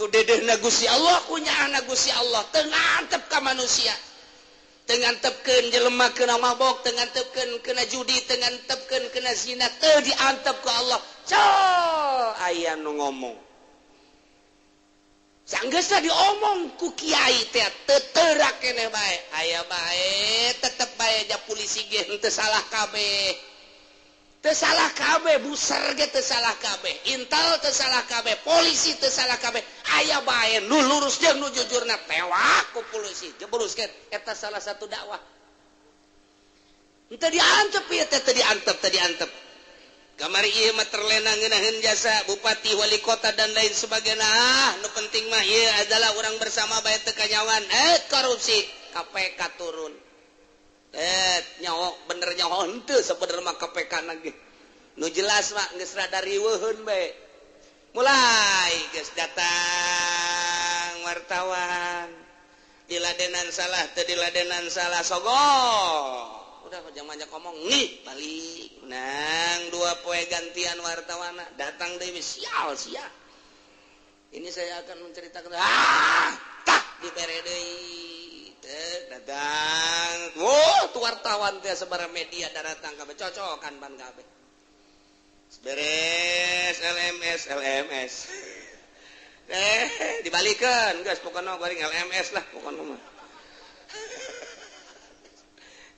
Ku dedehna Gusti Allah, ku nyaahna Gusti Allah, teu ngantep ka manusia. Teu ngantepkeun jelema kena mabok, teu ngantepkeun kena judi, teu ngantepkeun kena zina, teu diantep ku Allah. Col aya nu ngomong. Sanggeusna diomong ku kiai teh teu teurak keneh bae. Aya bae tetep bae ja polisi ge henteu salah kabeh. Teu salah kabeh, buser ge teu salah kabeh, intel teu salah kabeh, polisi teu salah kabeh. Aya bae nu lurus jeung nu jujurna tewak ku polisi. Jebruskeun eta salah satu dakwah. Henteu diantep ieu teh, teu diantep, teu diantep. Kamari ieu mah terlena ngeunaheun jasa bupati, wali kota dan lain sebagainya. Ah, nu penting mah ieu adalah urang bersama bae teu kanyawan. Korupsi KPK turun. Nyaho bener nyaho henteu sabenerna mah KPK na ge. Nu jelas mah geus rada riweuheun bae. Mulai geus datang wartawan. Diladenan salah teu diladenan salah sogok. Udah jangan banyak ngomong nih balik. Nang dua poe gantian wartawana datang deui sial sia. Ini saya akan menceritakan tak dibere deui. Datang. Wah, tuh wartawan teh sabaraha media datang kabeh cocokan ban kabeh. Beres LMS LMS. Dibalikeun geus pokona goreng LMS lah pokona mah.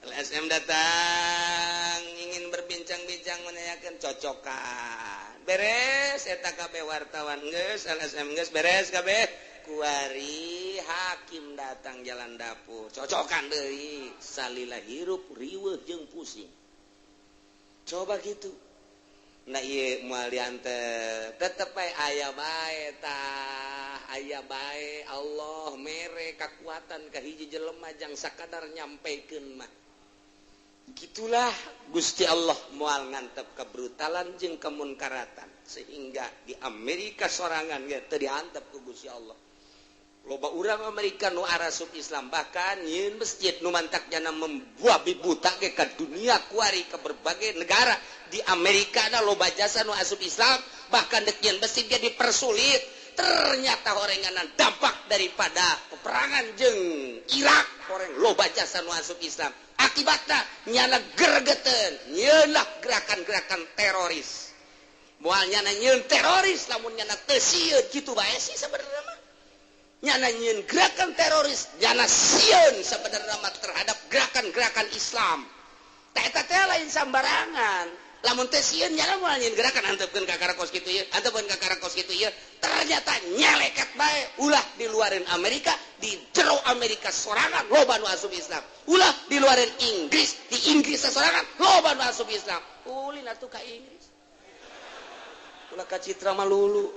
LSM datang ingin berbincang-bincang menanyakan cocokan. Beres eta kabeh wartawan geus LSM geus beres kabeh. Kuari hakim datang jalan dapur cocokan deui salila hirup riweuh jeung pusing. Coba gitu. Nah ieu moal diantep tetep bae aya bae tah aya bae Allah mere kakuatan ka hiji jelema jang sakadar nyampekeun mah. Gitulah Gusti Allah moal ngantep kebrutalan jeung kemunkaratan sehingga di Amerika sorangan ge teu diantep ku Gusti Allah. Loba urang Amerika nu arasup Islam bahkan nyieun masjid nu mantak jana membuat buta ge ka dunia kuari ke berbagai negara di Amerika na loba jasa nu asup Islam bahkan dek nyieun masjid ge dipersulit. Ternyata horenganan dampak daripada peperangan jeung Irak horeng loba jasa nu asup Islam. Akibatna nyana gergeteun nyeunah gerakan-gerakan teroris. Moal nyana nyeun teroris lamun nyana teu sieun kitu bae sih sebenarnya mah. Nyana nyeun gerakan teroris nyana sieun sebenarnya mah terhadap gerakan-gerakan Islam. Tah eta teh lain sambarangan. Lamun teu sieun nyana moal nyeun gerakan antepkeun ka karakos kitu ieu, antepkeun ka karakos kitu ieu. Ternyata nyeleket bae ulah diluarin Amerika, di jero Amerika sorangan loba nu asup Islam. Ulah diluarin Inggris, di Inggris sorangan loba nu asup Islam. Ulin atuh ka Inggris. Ulah ka Citra malulu.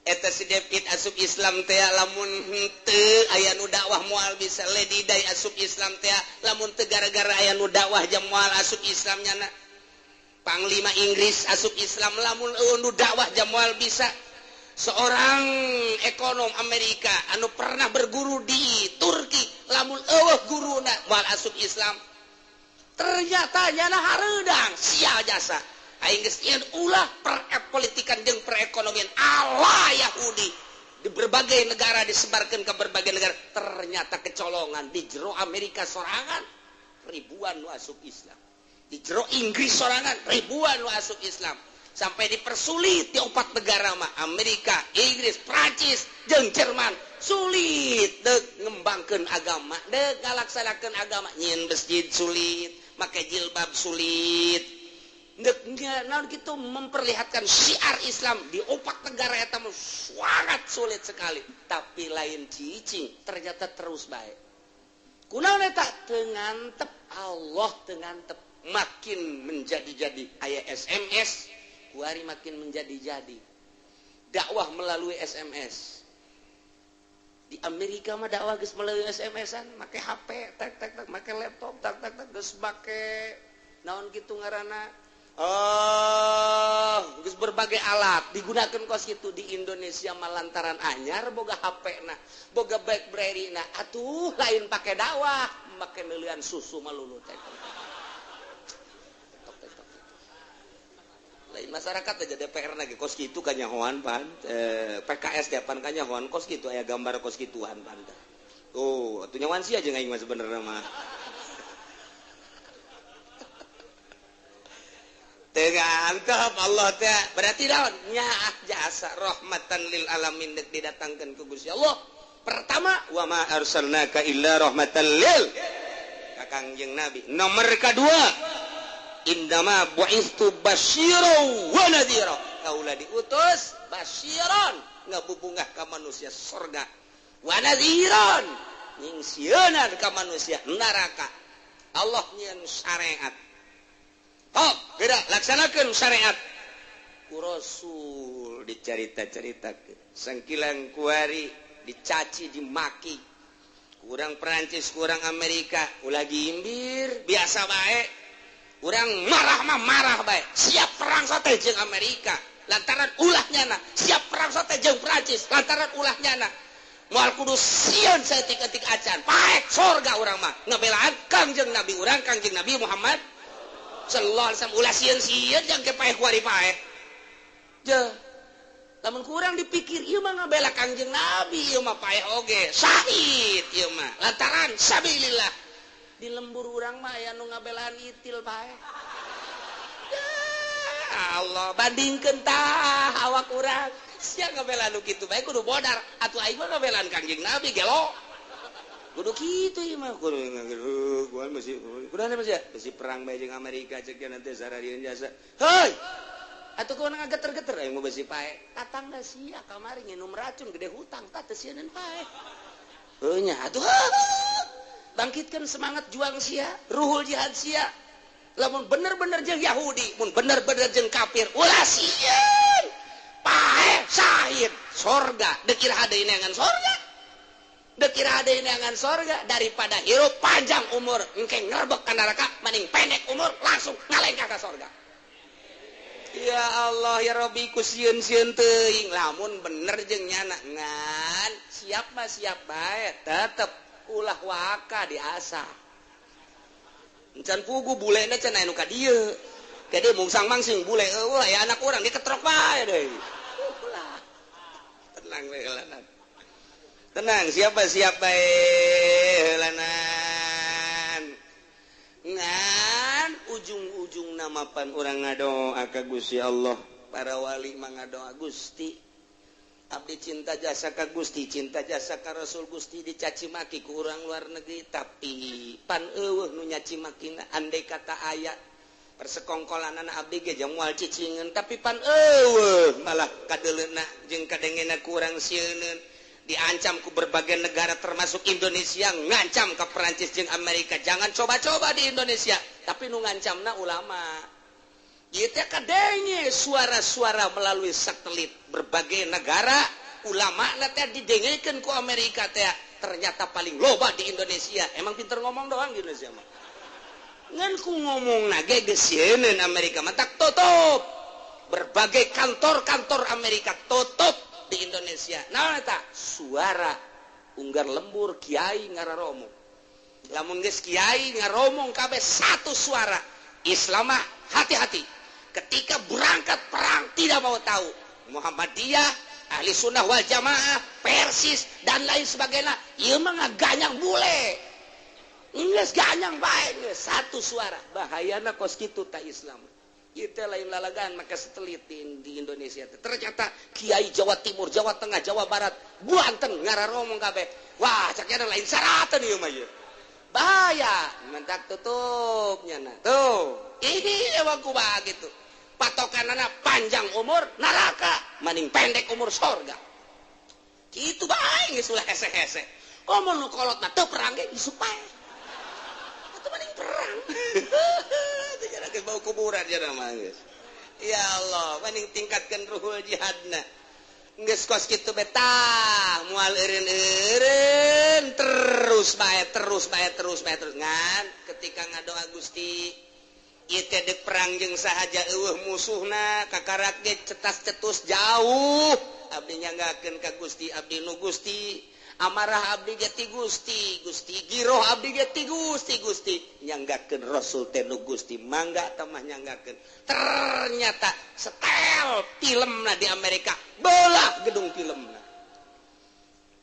Eta si David asup Islam teh lamun henteu aya nu dakwah moal bisa Lady Di asup Islam teh lamun teu gara-gara aya nu dakwah jam moal asup Islam nyana. Panglima Inggris asup Islam lamun eueuh nu dakwah jam moal bisa. Seorang ekonom Amerika anu pernah berguru di Turki lamun eueuh guruna moal asup Islam. Ternyata nyana hareudang sia jasa. Aing geus nyieun ulah perpolitikan jeung perekonomian ala Yahudi di berbagai negara disebarkan ke berbagai negara. Ternyata kecolongan di jero Amerika sorangan ribuan nu asup Islam, di jero Inggris sorangan ribuan nu asup Islam, sampai dipersulit di opat negara mah Amerika, Inggris, Prancis jeung Jerman. Sulit deuk ngembangkeun agama, deuk ngalaksanakeun agama, nyieun masjid sulit, make jilbab sulit. Nah, gitu memperlihatkan syiar Islam di opat negara eta mah sangat sulit sekali. Tapi lain cicing ternyata terus baik. Kunaon eta teu ngantep Allah teu ngantep makin menjadi-jadi aya SMS kuari makin menjadi-jadi dakwah melalui SMS. Di Amerika mah dakwah geus melalui SMS-an, make HP tek tek tek, make laptop tak tak tak, geus make naon kitu ngaranna. Oh, geus berbagai alat digunakan kos kitu. Di Indonesia mah lantaran anyar boga HP na, boga BlackBerry na, atuh lain pake dakwah, make neulian susu malulu teh. Lain masyarakat aja DPR lagi kos kitu kanyahoan pan, PKS depan kanyahoan kos kitu aya gambar kos kituan pan. Oh, atuh nyawan sia jeung aing mah sebenarnya mah. Tengah Allah teh berarti naon nyaah jasa rahmatan lil alamin deuk didatangkeun ku Gusti Allah. Pertama wa ma arsalnaka illa rahmatan lil ka Kangjeng Nabi. Nomor kedua indama bu'istu basyiran wa nadhira. Kaula diutus basyiran ngabubungah ka manusia surga, wa nadhiran nyingsieunan ka manusia neraka. Allah nyieun syariat. Tok, gerak laksanakan syariat. Ku Rasul dicarita-caritakeun. Sangkilang kuari dicaci, dimaki. Kurang Perancis, kurang Amerika, ulah gimbir, biasa bae. Urang marah mah marah bae. Siap perang sote jeung Amerika lantaran ulah nyana, siap perang sote jeung Perancis lantaran ulah nyana. Moal kudu sieun saeutik-eutik acan. Paek sorga urang mah ngabelaan Kangjeng Nabi urang, Kangjeng Nabi Muhammad sallallahu alaihi wasallam. Ulah sieun-sieun jang ke paeh kuari paeh. Je. Lamun kurang dipikir ieu mah ngabela Kangjeng Nabi, ieu mah paeh oge, syahid ieu mah lantaran sabilillah. Di lembur urang mah aya nu ngabelaan itil paeh. Ya Allah, bandingkeun tah awak urang. Sia ngabelaan nu kitu bae kudu bodar, atuh aing mah ngabelaan Kangjeng Nabi gelo. Kudu kitu ieu mah kudu gua masih kudu masih besi perang bae jeung Amerika ceuk nanti sararieun jasa. Heuy. Atuh kudu ngageter-geter aing mah besi pae. Tatangga sia kamari nginum racun gede hutang tah teu sieun pae. Heuh nya atuh. Bangkitkan semangat juang sia, ruhul jihad sia. Lamun bener-bener jeung Yahudi, mun bener-bener jeung kafir, ulah sieun. Pae syahid sorga, deukir hade neangan sorga. Dekir ada neangan sorga daripada hirup panjang umur engke ngerebek ka neraka, mending pendek umur langsung ngalengkah ka sorga. Ya Allah ya Rabbi ku sieun-sieun teuing lamun bener jeung nyana ngan siap mah siap bae tetep ulah waka diasah. Encan pugu bulena can aya nu ka dieu. Gede mungsang mangsing bule eueuh aya anak urang diketrok bae deui. Ulah. Tenang we heulanan. Tenang, siapa siap bae heulanan. Ngan ujung-ujung namapan urang ngadoa ka Gusti Allah. Para wali mah ngadoa Gusti. Abdi cinta jasa ka Gusti, cinta jasa ka Rasul Gusti dicaci maki ku urang luar negeri, tapi pan eueuh nu nyaci makina andai kata aya persekongkolanana abdi ge jeung moal cicingeun, tapi pan eueuh malah kadeuleuna jeung kadengena ku urang sieuneun. Diancam ku berbagai negara termasuk Indonesia, ngancam ke Perancis jeung Amerika, jangan coba-coba di Indonesia, tapi nu ngancamna ulama. Ieu teh kadenge suara-suara melalui satelit berbagai negara, ulama na teh didengekeun ku Amerika teh, ternyata paling loba di Indonesia. Emang pinter ngomong doang di Indonesia mah. Ngan ku ngomongna ge geus sieun Amerika mah tak tutup. Berbagai kantor-kantor Amerika tutup di Indonesia. Naon eta? Suara unggar lembur kiai ngararomong. Lamun geus kiai ngaromong kabeh satu suara. Islam mah hati-hati. Ketika berangkat perang tidak mau tahu Muhammadiyah, Ahli Sunnah wal Jamaah, Persis dan lain sebagainya. Ieu mah ngaganyang bule. Geus ganyang bae geus satu suara. Bahayana kos kitu ta Islam. Ieu teh lain lalagan maka satelit di Indonesia. Ternyata kiai Jawa Timur, Jawa Tengah, Jawa Barat, Banten ngararomong kabeh. Wah, cak nya lain syaratan ieu mah ieu. Bahaya, mentak tutup nyana. Tuh, ini emang kumaha gitu. Patokanana panjang umur neraka, maning pendek umur sorga. Kitu bae geus ulah hese-hese. Komo nu kolotna teu perang ge isuk pae. Atuh maning perang. Teu jara geus bau kuburan jara mah geus. Ya Allah, maning tingkatkeun ruhul jihadna. Geus kos kitu betah, moal eureun-eureun terus bae terus bae terus bae terus ngan ketika ngadoa Gusti ieu teh deuk perang jeung sahaja eueuh musuhna kakarak ge cetas-cetus jauh abdi nyanggakeun ka Gusti abdi nu Gusti Amarah abdi ge ti Gusti, Gusti giroh abdi ge ti Gusti, Gusti nyanggakeun Rasul teh nu Gusti mangga tamah nyanggakeun. Ternyata setel filmna di Amerika, belah gedung filmna.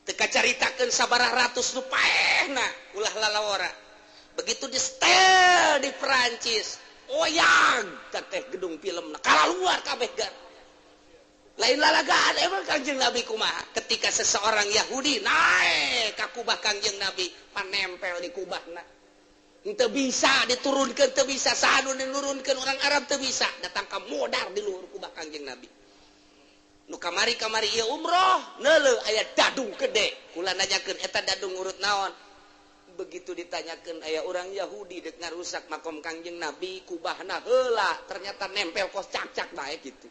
Teu kacaritakeun sabaraha ratus nu paehna, ulah lalawora. Begitu di setel di Perancis, oyag teh gedung filmna, kalaluar kabeh gar. Lain lalagaan emang Kangjeng Nabi kumaha ketika seseorang Yahudi naik ka kubah Kangjeng Nabi, panempel di kubahna. Teu bisa diturunkeun, teu bisa saha nu nurunkeun, orang Arab teu bisa, datang ka modar di luhur kubah Kangjeng Nabi. Nu kamari-kamari ieu umroh, neuleuh aya dadung gede. Kula nanyakeun, eta dadung urut naon? Begitu ditanyakeun, aya orang Yahudi dek ngarusak makom Kangjeng Nabi, kubahna heula ternyata nempel kos cak-cak bae gitu.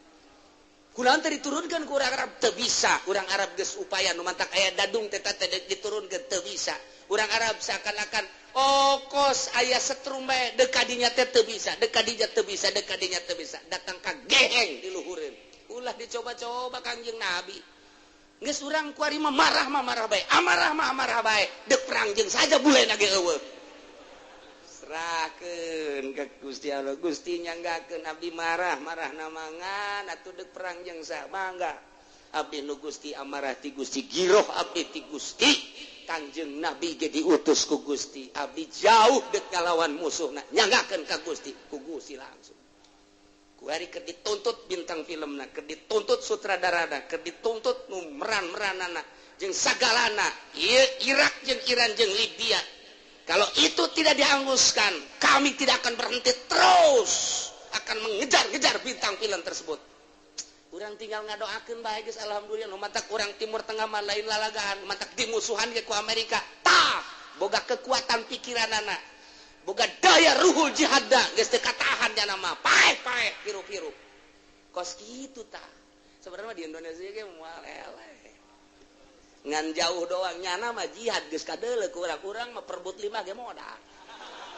Kunaon teh diturunkeun ku urang Arab? Teu bisa. Urang Arab geus upaya nu mantak aya dadung teh teh diturunkeun teu bisa. Urang Arab seakan-akan oh kos aya setrum bae deuk ka dinya teh teu bisa, deuk ka dinya teu bisa, deuk ka dinya teu bisa. Datang ka geheng di luhureun. Ulah dicoba-coba Kangjeng Nabi. Geus urang kuari mah marah mah marah bae, amarah mah amarah bae, deuk perang jeung saja bulena ge eueuh. Serahkeun ka Gusti Allah. Gusti nyanggakeun abdi marah, marah namangan atuh deuk perang jeung saha mangga. Abdi nu Gusti amarah ti Gusti, giroh abdi ti Gusti. Kangjeng Nabi ge diutus ku Gusti. Abdi jauh deuk ngalawan musuhna, nyanggakeun ka Gusti, ku Gusti langsung. Kuari keur dituntut bintang filmna, keur dituntut sutradarana, keur dituntut nu meran-meranana jeung sagalana. Ieu Irak jeung Iran jeung Libya. Kalau itu tidak dihanguskan, kami tidak akan berhenti, terus akan mengejar-ngejar bintang film tersebut. Urang tinggal ngadoakeun bae geus alhamdulillah. Nu matak urang Timur Tengah mah lain lalagaan, matak dimusuhan ge ku Amerika. Tah, boga kekuatan pikiranana, boga daya ruhul jihadna, geus teu katahan nya mah. Paeh-paeh piru-piru. Kos kitu tah. Sebenarnya di Indonesia ge moal eleh. Ngan jauh doang nyana mah jihad geus kadeuleu ku urang-urang mah perebut lima ge modal.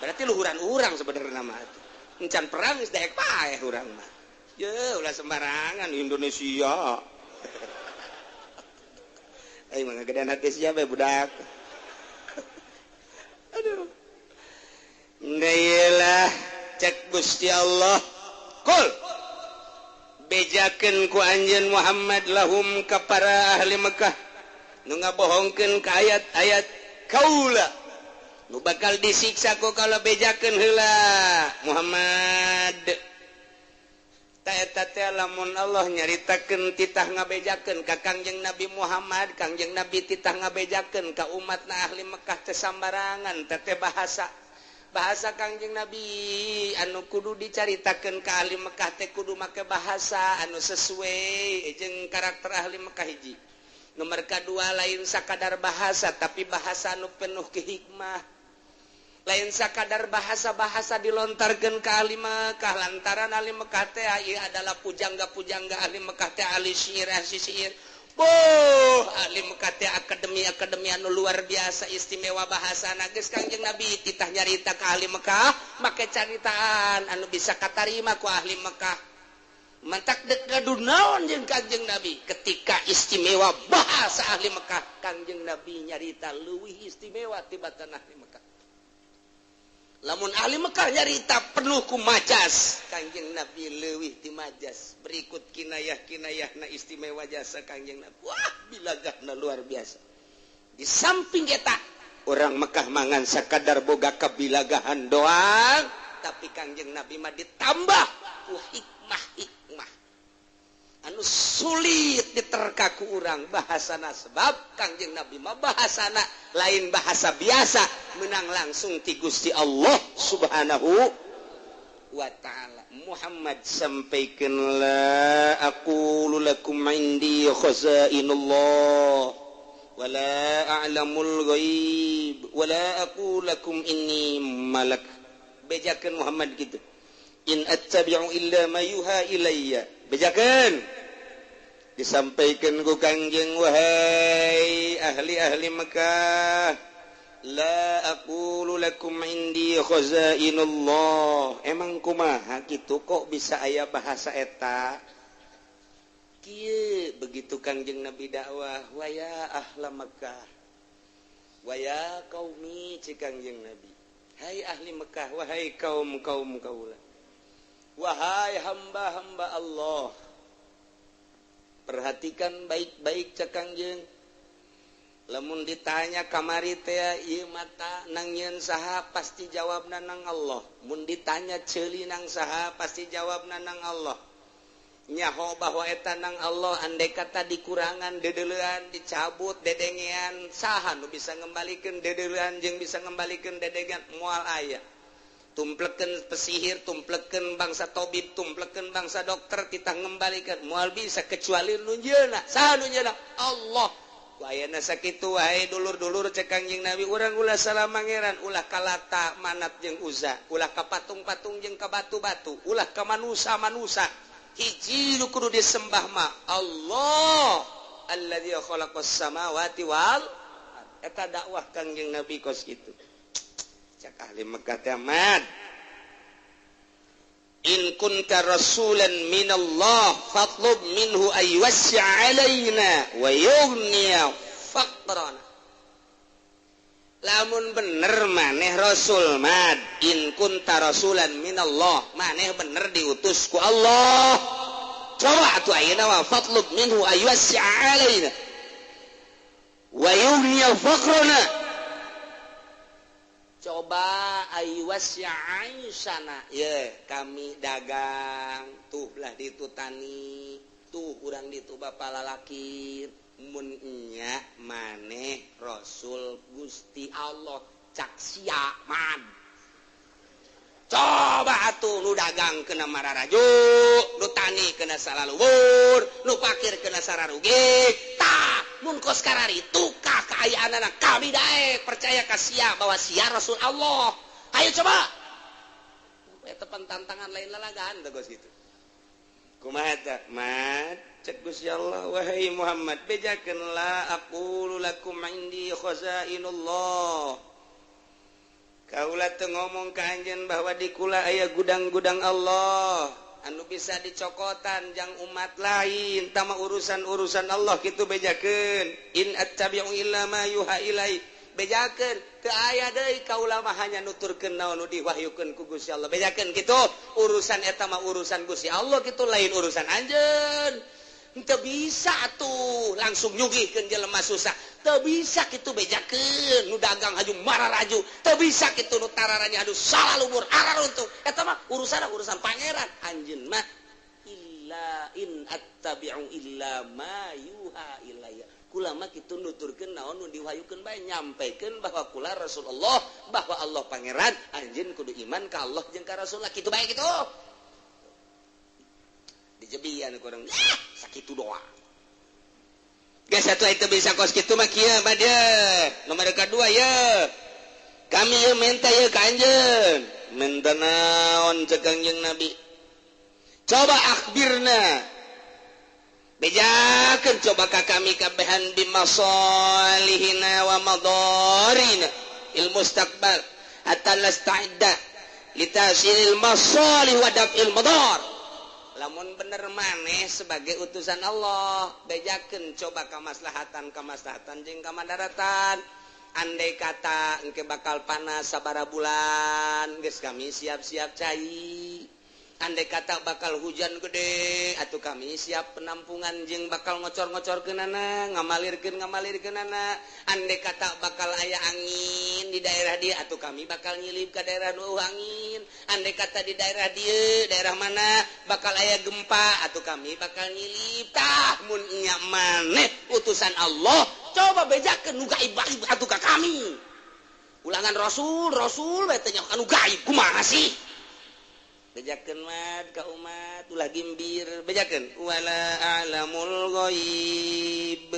Berarti luhuran urang sebenarnya mah. Encan perang geus daek paeh urang mah. Ye, ulah sembarangan Indonesia. Aing mah ngagedean hati siapa budak. Aduh. Ndeyelah cek Gusti Allah. Kul bejakeun ku anjeun Muhammad lahum ka para ahli Mekah nu ngabohongkeun ka ayat-ayat kaula, nu bakal disiksa ku kalau bejakeun heula Muhammad. Ta eta teh lamun Allah nyaritakeun titah ngabejakeun ka Kangjeng Nabi Muhammad, Kangjeng Nabi titah ngabejakeun ka umatna ahli Mekah teh sambarangan teh bahasa bahasa Kangjeng Nabi anu kudu dicaritakeun ka ahli Mekah teh kudu make bahasa anu sesuai jeung karakter ahli Mekah hiji. Nomor kedua, lain sakadar bahasa tapi bahasa anu penuh kehikmah. Lain sakadar bahasa-bahasa dilontarkeun ka ahli Mekah lantaran ahli Mekah teh ieu adalah pujangga-pujangga, ahli Mekah teh ahli syair, ahli syair. Boh, ahli Mekah teh akademi-akademi anu luar biasa istimewa bahasana. Geus Kangjeng Nabi titah nyarita ka ahli Mekah make caritaan anu bisa katarima ku ahli Mekah. Mantak dek ngadu naon jeung Kangjeng Nabi ketika istimewa bahasa ahli Mekah, Kangjeng Nabi nyarita leuwih istimewa tibatan ahli Mekah. Lamun ahli Mekah nyarita penuh ku majas, Kangjeng Nabi leuwih ti majas. Berikut kinayah-kinayahna istimewa jasa Kangjeng Nabi. Wah, bilagahna luar biasa. Di samping eta orang Mekah mangan sakadar boga kabilagahan doang, tapi Kangjeng Nabi mah ditambah ku hikmah-hikmah anu sulit diterka ku urang bahasana, sebab Kangjeng Nabi mah bahasana lain bahasa biasa, menang langsung ti Gusti Allah Subhanahu wa ta'ala. Muhammad sampaikan la aqulu lakum indi khazainullah wala a'lamul ghaib wala aqulu lakum inni malak. Bejakeun Muhammad gitu. In attabi'u illa ma yuha ilayya. Bejakeun disampaikan ku Kangjeng, wahai ahli-ahli Mekah, la aqulu lakum indi khazainullah. Emang kumaha kitu kok bisa aya bahasa eta? Kieu begitu Kangjeng Nabi dakwah, wa ya ahla Mekah. Waya qaumi cik Kangjeng Nabi, hai ahli Mekah, wahai kaum-kaum kaula, wahai hamba-hamba Allah, perhatikan baik-baik cek Kangjeng. Lamun ditanya kamari teh ieu mata nang nyeun saha, pasti jawabna nang Allah. Mun ditanya ceuli nang saha, pasti jawabna nang Allah. Nyaho bahwa eta nang Allah, andai kata dikurangan dedeleuan, dicabut dedengean, saha nu bisa ngembalikeun dedeleuan jeung bisa ngembalikeun dedengean? Moal aya. Tumplekeun pesihir, tumplekeun bangsa tobib, tumplekeun bangsa dokter, kita ngembalikan moal bisa kecuali nu nyeuna. Saha nu nyeuna? Allah. Ku ayana sakitu wae dulur-dulur cek Kangjeng Nabi, urang ulah salah mangeran, ulah kalata Manat jeung Uza, ulah ka patung-patung jeung ka batu-batu, ulah ka manusa-manusa. Hiji nu kudu disembah mah Allah alladzi khalaqas samawati wal. Eta dakwah Kangjeng Nabi kos kitu. Cak ahli Mekah teh, mad, in kunta rasulan minallah fatlub minhu ay wasi' alaina wa yughniya faqrana. Lamun bener maneh rasul, mad, in kunta rasulan minallah, maneh bener diutus ku Allah, coba atuh ayeuna mah fatlub minhu ay wasi' alaina wa yughniya faqrana. Coba sana ye, kami dagang tuh lah ditu tani tuh urang ditu bapak lalaki. Mun nya maneh rasul Gusti Allah, cak sia man, coba atuh nu dagang kena mararaju, nu tani kena salaluhur, nu pakir kena sararugi. Tah mun kos kararitu ka kaayaanana, kami daek percaya ka sia bahwa sia rasul Allah. Ayo coba. Eta tantangan, lain lalagaan teh kos kitu. Kumaha eta mad? Cek Gusti Allah, wahai Muhammad, bejakeun la aqulu lakum indi khazainullah. Kaula teu ngomong ka anjeun bahwa di kula aya gudang-gudang Allah anu bisa dicokotan jang umat lain. Tama urusan-urusan Allah kitu bejakeun. In attabi'u illa ma yuha ilai, bejakeun teu aya deui, kaula mah hanya nuturkeun naon nu diwahyukeun ku Gusti Allah. Bejakeun kitu, urusan eta mah urusan Gusti Allah kitu, lain urusan anjeun. Teu bisa tuh langsung nyugihkeun jelema susah, teu bisa kitu bejakeun. Nu dagang haju mararaju, teu bisa kitu. Nu tararanya aduh salalumur araruntuh, eta mah urusan urusan pangeran. Anjeun mah illa in attabi'u illa ma yuha ilayya, kula mah kitu nuturkeun naon nu diwahyukeun bae, nyampekeun bahwa kula Rasulullah, bahwa Allah pangeran, anjeun kudu iman ka Allah jeung ka Rasulullah kitu bae. Kitu dijebian kurang ah, sakitu doang. Geus satu itu bisa kos kitu mah kieu mah dia. Nomor kedua ya, kami ye minta ye ka anjeun. Minta naon? Cek Kangjeng Nabi, coba akhbirna, bejakeun coba ka kami kabehan bimasalihina wa madarina il mustaqbal hatta nasta'idda litasilil masalih wa daf'il madar. Lamun bener maneh sebagai utusan Allah, bejakeun coba kamaslahatan kamaslahatan jeung kamadaratan. Andai kata engke bakal panas sabara bulan geus, kami siap-siap cai. Andai kata bakal hujan gede atau kami siap penampungan jeung bakal ngocor-ngocor kenana, ngamalirkeun ngamalirkeunana. Andai kata bakal aya angin di daerah dia atau kami bakal nyilip ke daerah nu angin. Andai kata di daerah dia, daerah mana bakal aya gempa atau kami bakal nyilip. Tah mun nya maneh utusan Allah, coba bejakeun nu gaib-gaib atuh ka kami. Ulangan rasul rasul bae teh anu gaib, kumaha sih? Bejakeun mad ka umat, ulah gimbir. Bejakeun wala a'lamul ghaib,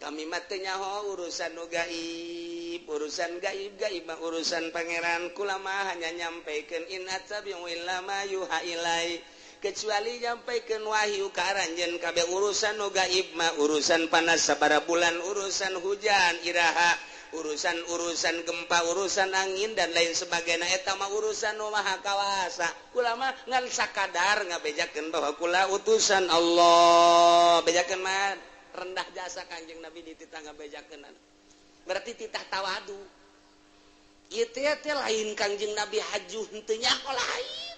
kami mah teu nyaho urusan nu gaib. Urusan gaib gaib mah urusan pangeran, kula mah hanya nyampaikan in attabi'u illa ma yuha ilai, kecuali nyampaikan wahyu ka aranjeun kabeh. Urusan nu gaib mah urusan panas sabara bulan, urusan hujan iraha, urusan-urusan gempa, urusan angin dan lain sebagainya, eta mah urusan nu maha kawasa. Kula mah ngan sakadar ngabejakeun bahwa kula utusan Allah. Bejakeun mah, rendah jasa Kanjeng Nabi dititah ngabejakeun. Berarti titah tawadu. Ieu teh teh lain Kangjeng Nabi hajuh henteu nyaho lain.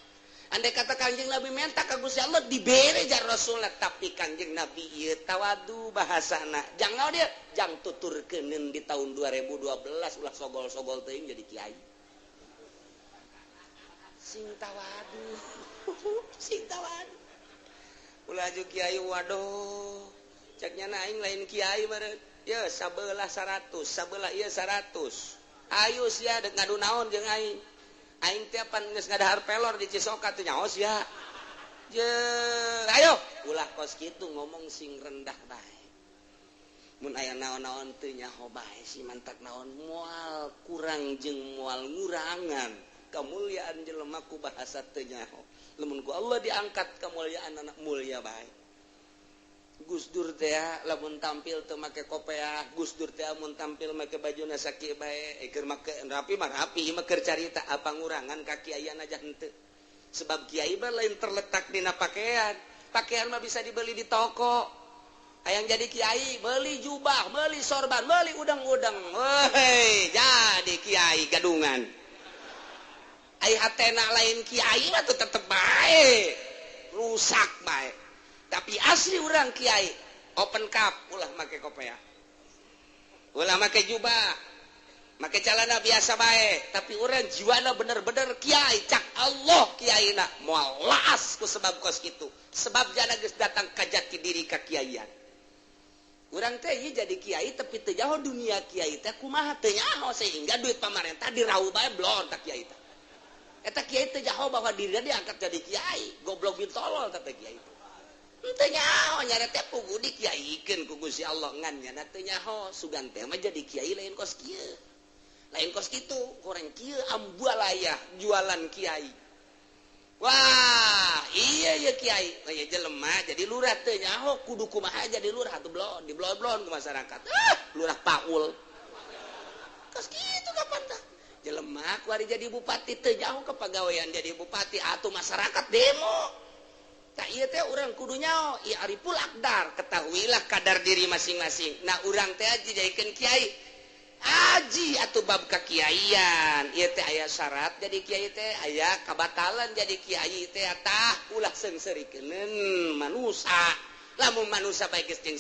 Andai kata Kangjeng Nabi menta ka Gusti Allah dibere jar Rasulullah, tapi Kangjeng Nabi ieu tawadu bahasana. Jangan dia jang tuturkeuneun di tahun 2012 ulah sogol-sogol teuing jadi kiai. Sing tawadu. Sing tawadu. Ulah aju kiai waduh. Cek nyana aing lain kiai meureun. Ye sabelah 100, sabelah ieu 100. Ayo sia dek ngadu naon jeung aing. Aing teh pan geus ngadahar pelor di Cisoka teh nyaho sia. Je, ayo ulah kos kitu ngomong sing rendah bae. Mun aya naon-naon teu nyaho bae si mantak naon moal kurang jeung moal ngurangan. Kamuliaan jelema ku bahasa teu nyaho. Lamun ku Allah diangkat kemuliaan anak mulia bae. Gus Dur teh lamun tampil teu make kopeah, Gus Dur teh mun tampil make bajuna sakieu bae, keur make rapi mah rapi, mah keur carita apa ngurangan ka kiaian aja henteu. Sebab kiai mah lain terletak dina pakaian. Pakaian mah bisa dibeli di toko. Hayang jadi kiai, beli jubah, beli sorban, beli udang-udang. Woi, jadi kiai gadungan. Ai hatena lain kiai mah tuh tetep bae. Rusak bae. Tapi asli orang kiai open cup ulah make kopeah, ulah make jubah, make celana biasa bae, tapi orang jiwana bener-bener kiai. Cak Allah kiaina moal laas ku sebab kos kitu, sebab jana geus datang ka jati diri ka kiaian. Urang teh ieu jadi kiai tapi teu nyaho dunia kiai teh kumaha, teu nyaho sehingga duit pamarentah dirau bae blon ta kiai teh. Eta kiai teu nyaho bahwa dirina diangkat jadi kiai, goblok bin tolol teh kiai teh. Teu nyaho nyare teh pugu dikiaikeun ku Gusti Allah ngan nyana teu nyaho sugan teh mah jadi kiai lain kos kieu. Lain kos kitu, kurang kieu ambualayah jualan kiai. Wah, iya ieu kiai, aya jelema jadi lurah teu nyaho kudu kumaha jadi lurah atuh blon, diblon-blon ku masyarakat. Ah, lurah paul. Kos kitu kapan tah? Jelema kuari jadi bupati teu nyaho kepagawean jadi bupati atuh masyarakat demo. Tak iya teh urang kudu nyaho, ieu ariful aqdar, ketahuilah kadar diri masing-masing. Nah urang teh aji jadikeun kiai. Aji atuh bab kakiaian. Ieu teh aya syarat jadi kiai teh, aya kabatalan jadi kiai teh tah ulah seungseurikeun manusa. Lamun manusa bae geus jeung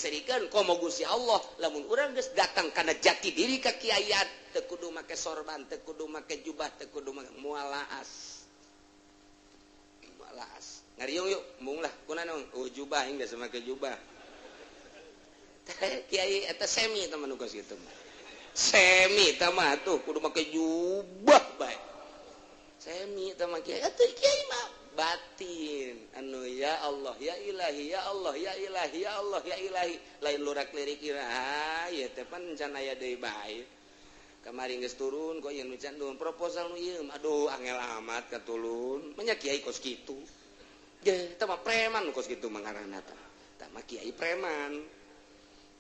komo Gusti Allah, lamun urang geus datang kana jati diri kakiaian, teu kudu make sorban, teu kudu make jubah, teu kudu make moal laas. Moal laas. Ngariung yuk, embung lah, kuna nong, oh jubah, aing biasa make jubah. Kiai eta semi teman kos kitu mah. Semi eta mah tuh kudu make jubah bae. Semi eta mah kiai, atuh kiai mah batin. Anu ya Allah, ya ilahi, ya Allah, ya ilahi, ya Allah, ya ilahi. Lain lurak lirik iraha, ieu teh pan can aya deui bae. Kamari geus turun kok ieu nu can turun proposal nu ieu, aduh angel amat katulun. Manya kiai kos kitu. Ge, eta mah preman kos kitu mah ngaranna teh. Tah mah kiai preman.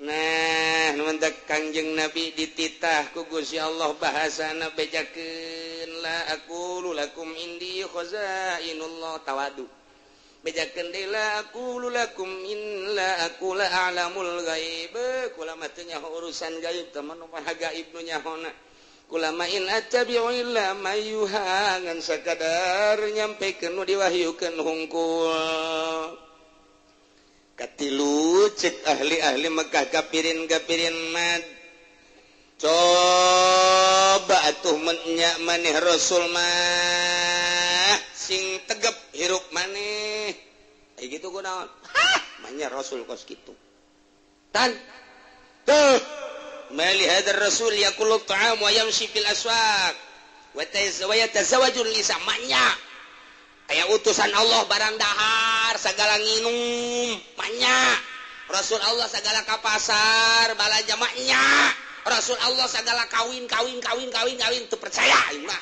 Nah, nu mentak Kangjeng Nabi dititah ku Gusti Allah bahasana bejakeun la aqulu lakum indi khazainullah tawadu. Bejakeun deui la aqulu lakum in la aqula a'lamul ghaib. Kula mah teu nyaho urusan gaib teh mah nu maha gaib nu nyahona. Kulama in attabi'u illa ma yuha ngan sakadar nyampekeun nu diwahyukeun hungkul. Katilu cek ahli-ahli Mekah kapirin-kapirin mad. Coba atuh menyak maneh Rasul mah sing tegep hirup maneh. Ai kitu kunaon? Hah, manya Rasul kos kitu. Tan. Tuh. Mali hadzal rasul yakulu ta'am wa yamshi fil aswaq wa yatazawwaju nisa manya. Aya utusan Allah barang dahar sagala nginum manya. Rasul Allah sagala ka pasar balanja manya. Rasul Allah sagala kawin kawin kawin kawin kawin teu percaya aing mah.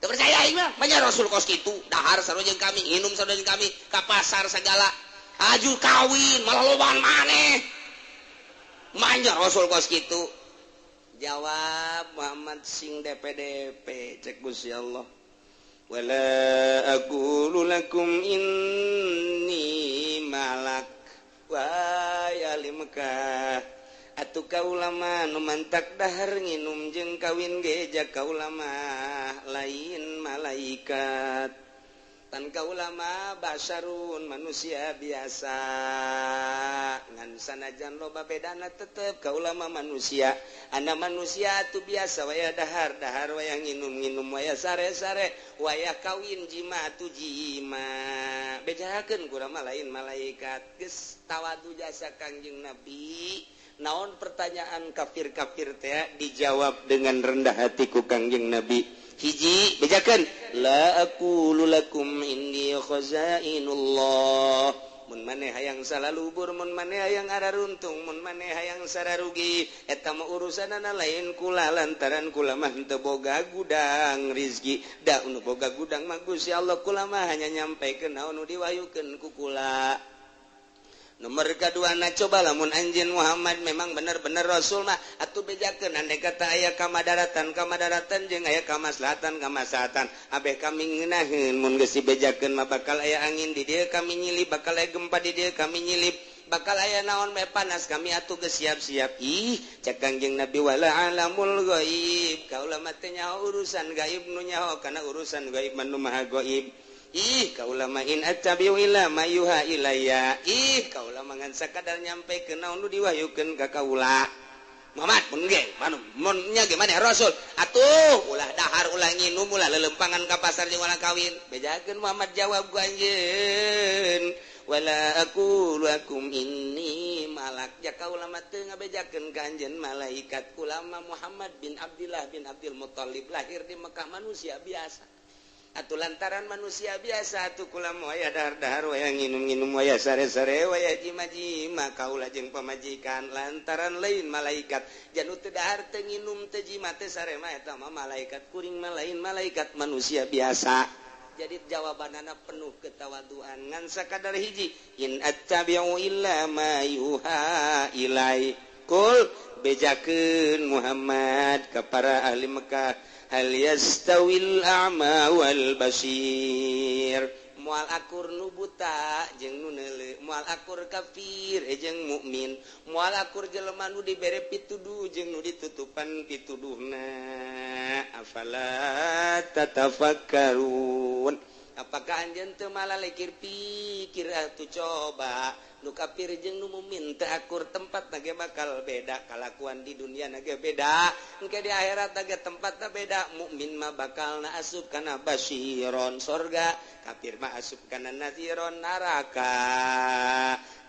Teu percaya aing mah manya Rasul kos kitu dahar sarua jeung kami nginum sarua jeung kami ka pasar sagala aju kawin malah lobaan maneh. Manja Rasul kos kitu. Jawab Muhammad sing DPDP cek Gusti Allah. Wala aqulu lakum inni malak. Wahai ahli Mekah, Atuh kaula mah nu mantak dahar nginum jeung kawin ge ja kaula mah lain malaikat. Tan kaula mah basarun manusia biasa. Ngan sanajan loba bedana tetep kaula mah manusia. Ana manusia atuh biasa waya dahar dahar waya nginum nginum waya sare sare waya kawin jima atuh jima. Bejakeun kurang mah lain malaikat. Geus tawadu jasa Kangjeng Nabi. Naon pertanyaan kafir-kafir teh dijawab dengan rendah hati ku Kangjeng Nabi. Hiji bejakeun la aqulu lakum inni khazainullah. Mun maneh hayang salalubur, mun maneh hayang araruntung, mun maneh hayang sararugi, eta mah urusanana lain kula lantaran kula mah teu boga gudang rizki. Da nu boga gudang mah Gusti Allah, kula mah hanya nyampaikeun naon nu diwahyukeun ku kula. Nomor kedua na coba lamun anjeun Muhammad memang bener-bener rasul mah atuh bejakeun andai kata aya kamadaratan kamadaratan jeung aya kamaslahatan kamaslahatan abeh kami ngeunaheun mun geus dibejakeun mah bakal aya angin di dieu kami nyilip, bakal aya gempa di dieu kami nyilip, bakal aya naon bae panas kami atuh geus siap-siap. Ih cek Kangjeng Nabi wala alamul ghaib, kaula mah teu nyaho urusan gaib nu nyaho kana urusan gaib mah nu maha gaib. Ih kaula mah in attabi'u illa ma yuha ilayya. Ih kaula mah ngan sakadar nyampekeun naon nu diwahyukeun ka kaula. Muhammad mun ge mun nya ge maneh rasul atuh ulah dahar ulah nginum ulah lelempangan ka pasar jeung ulah kawin. Bejakeun Muhammad jawab ku anjeun wala aqulu lakum inni malak. Ja kaula mah teu ngabejakeun ka anjeun malaikat. Kula mah Muhammad bin Abdillah bin Abdul Muthalib lahir di Mekah manusia biasa. Atuh lantaran manusia biasa atuh kula mah waya dahar-dahar waya nginum-nginum waya sare-sare waya jima-jima kaula jeung pamajikan lantaran lain malaikat. Janu teu dahar teu nginum teu jima teu sare mah eta mah malaikat, kuring mah lain malaikat manusia biasa. Jadi jawabanana penuh ketawaduan ngan sakadar hiji in attabi'u illa ma yuha ilai. Kul bejakeun Muhammad ka para ahli Mekah hal yastawil a'ma wal basir. Moal akur nu buta jeung nu neuleuh, moal akur kafir jeung mukmin, moal akur jelema nu dibere pituduh jeung nu ditutupan pituduhna. Afala tatafakkarun. Apakah anjeun teu malalekir pikir atuh coba nu kafir jeung nu mukmin teu akur tempatna ge bakal beda, kalakuan di dunia na ge beda, engke di akhirat ge tempatna beda. Mukmin mah bakalna asup kana basiron sorga, kafir mah asup kana nadhiron neraka.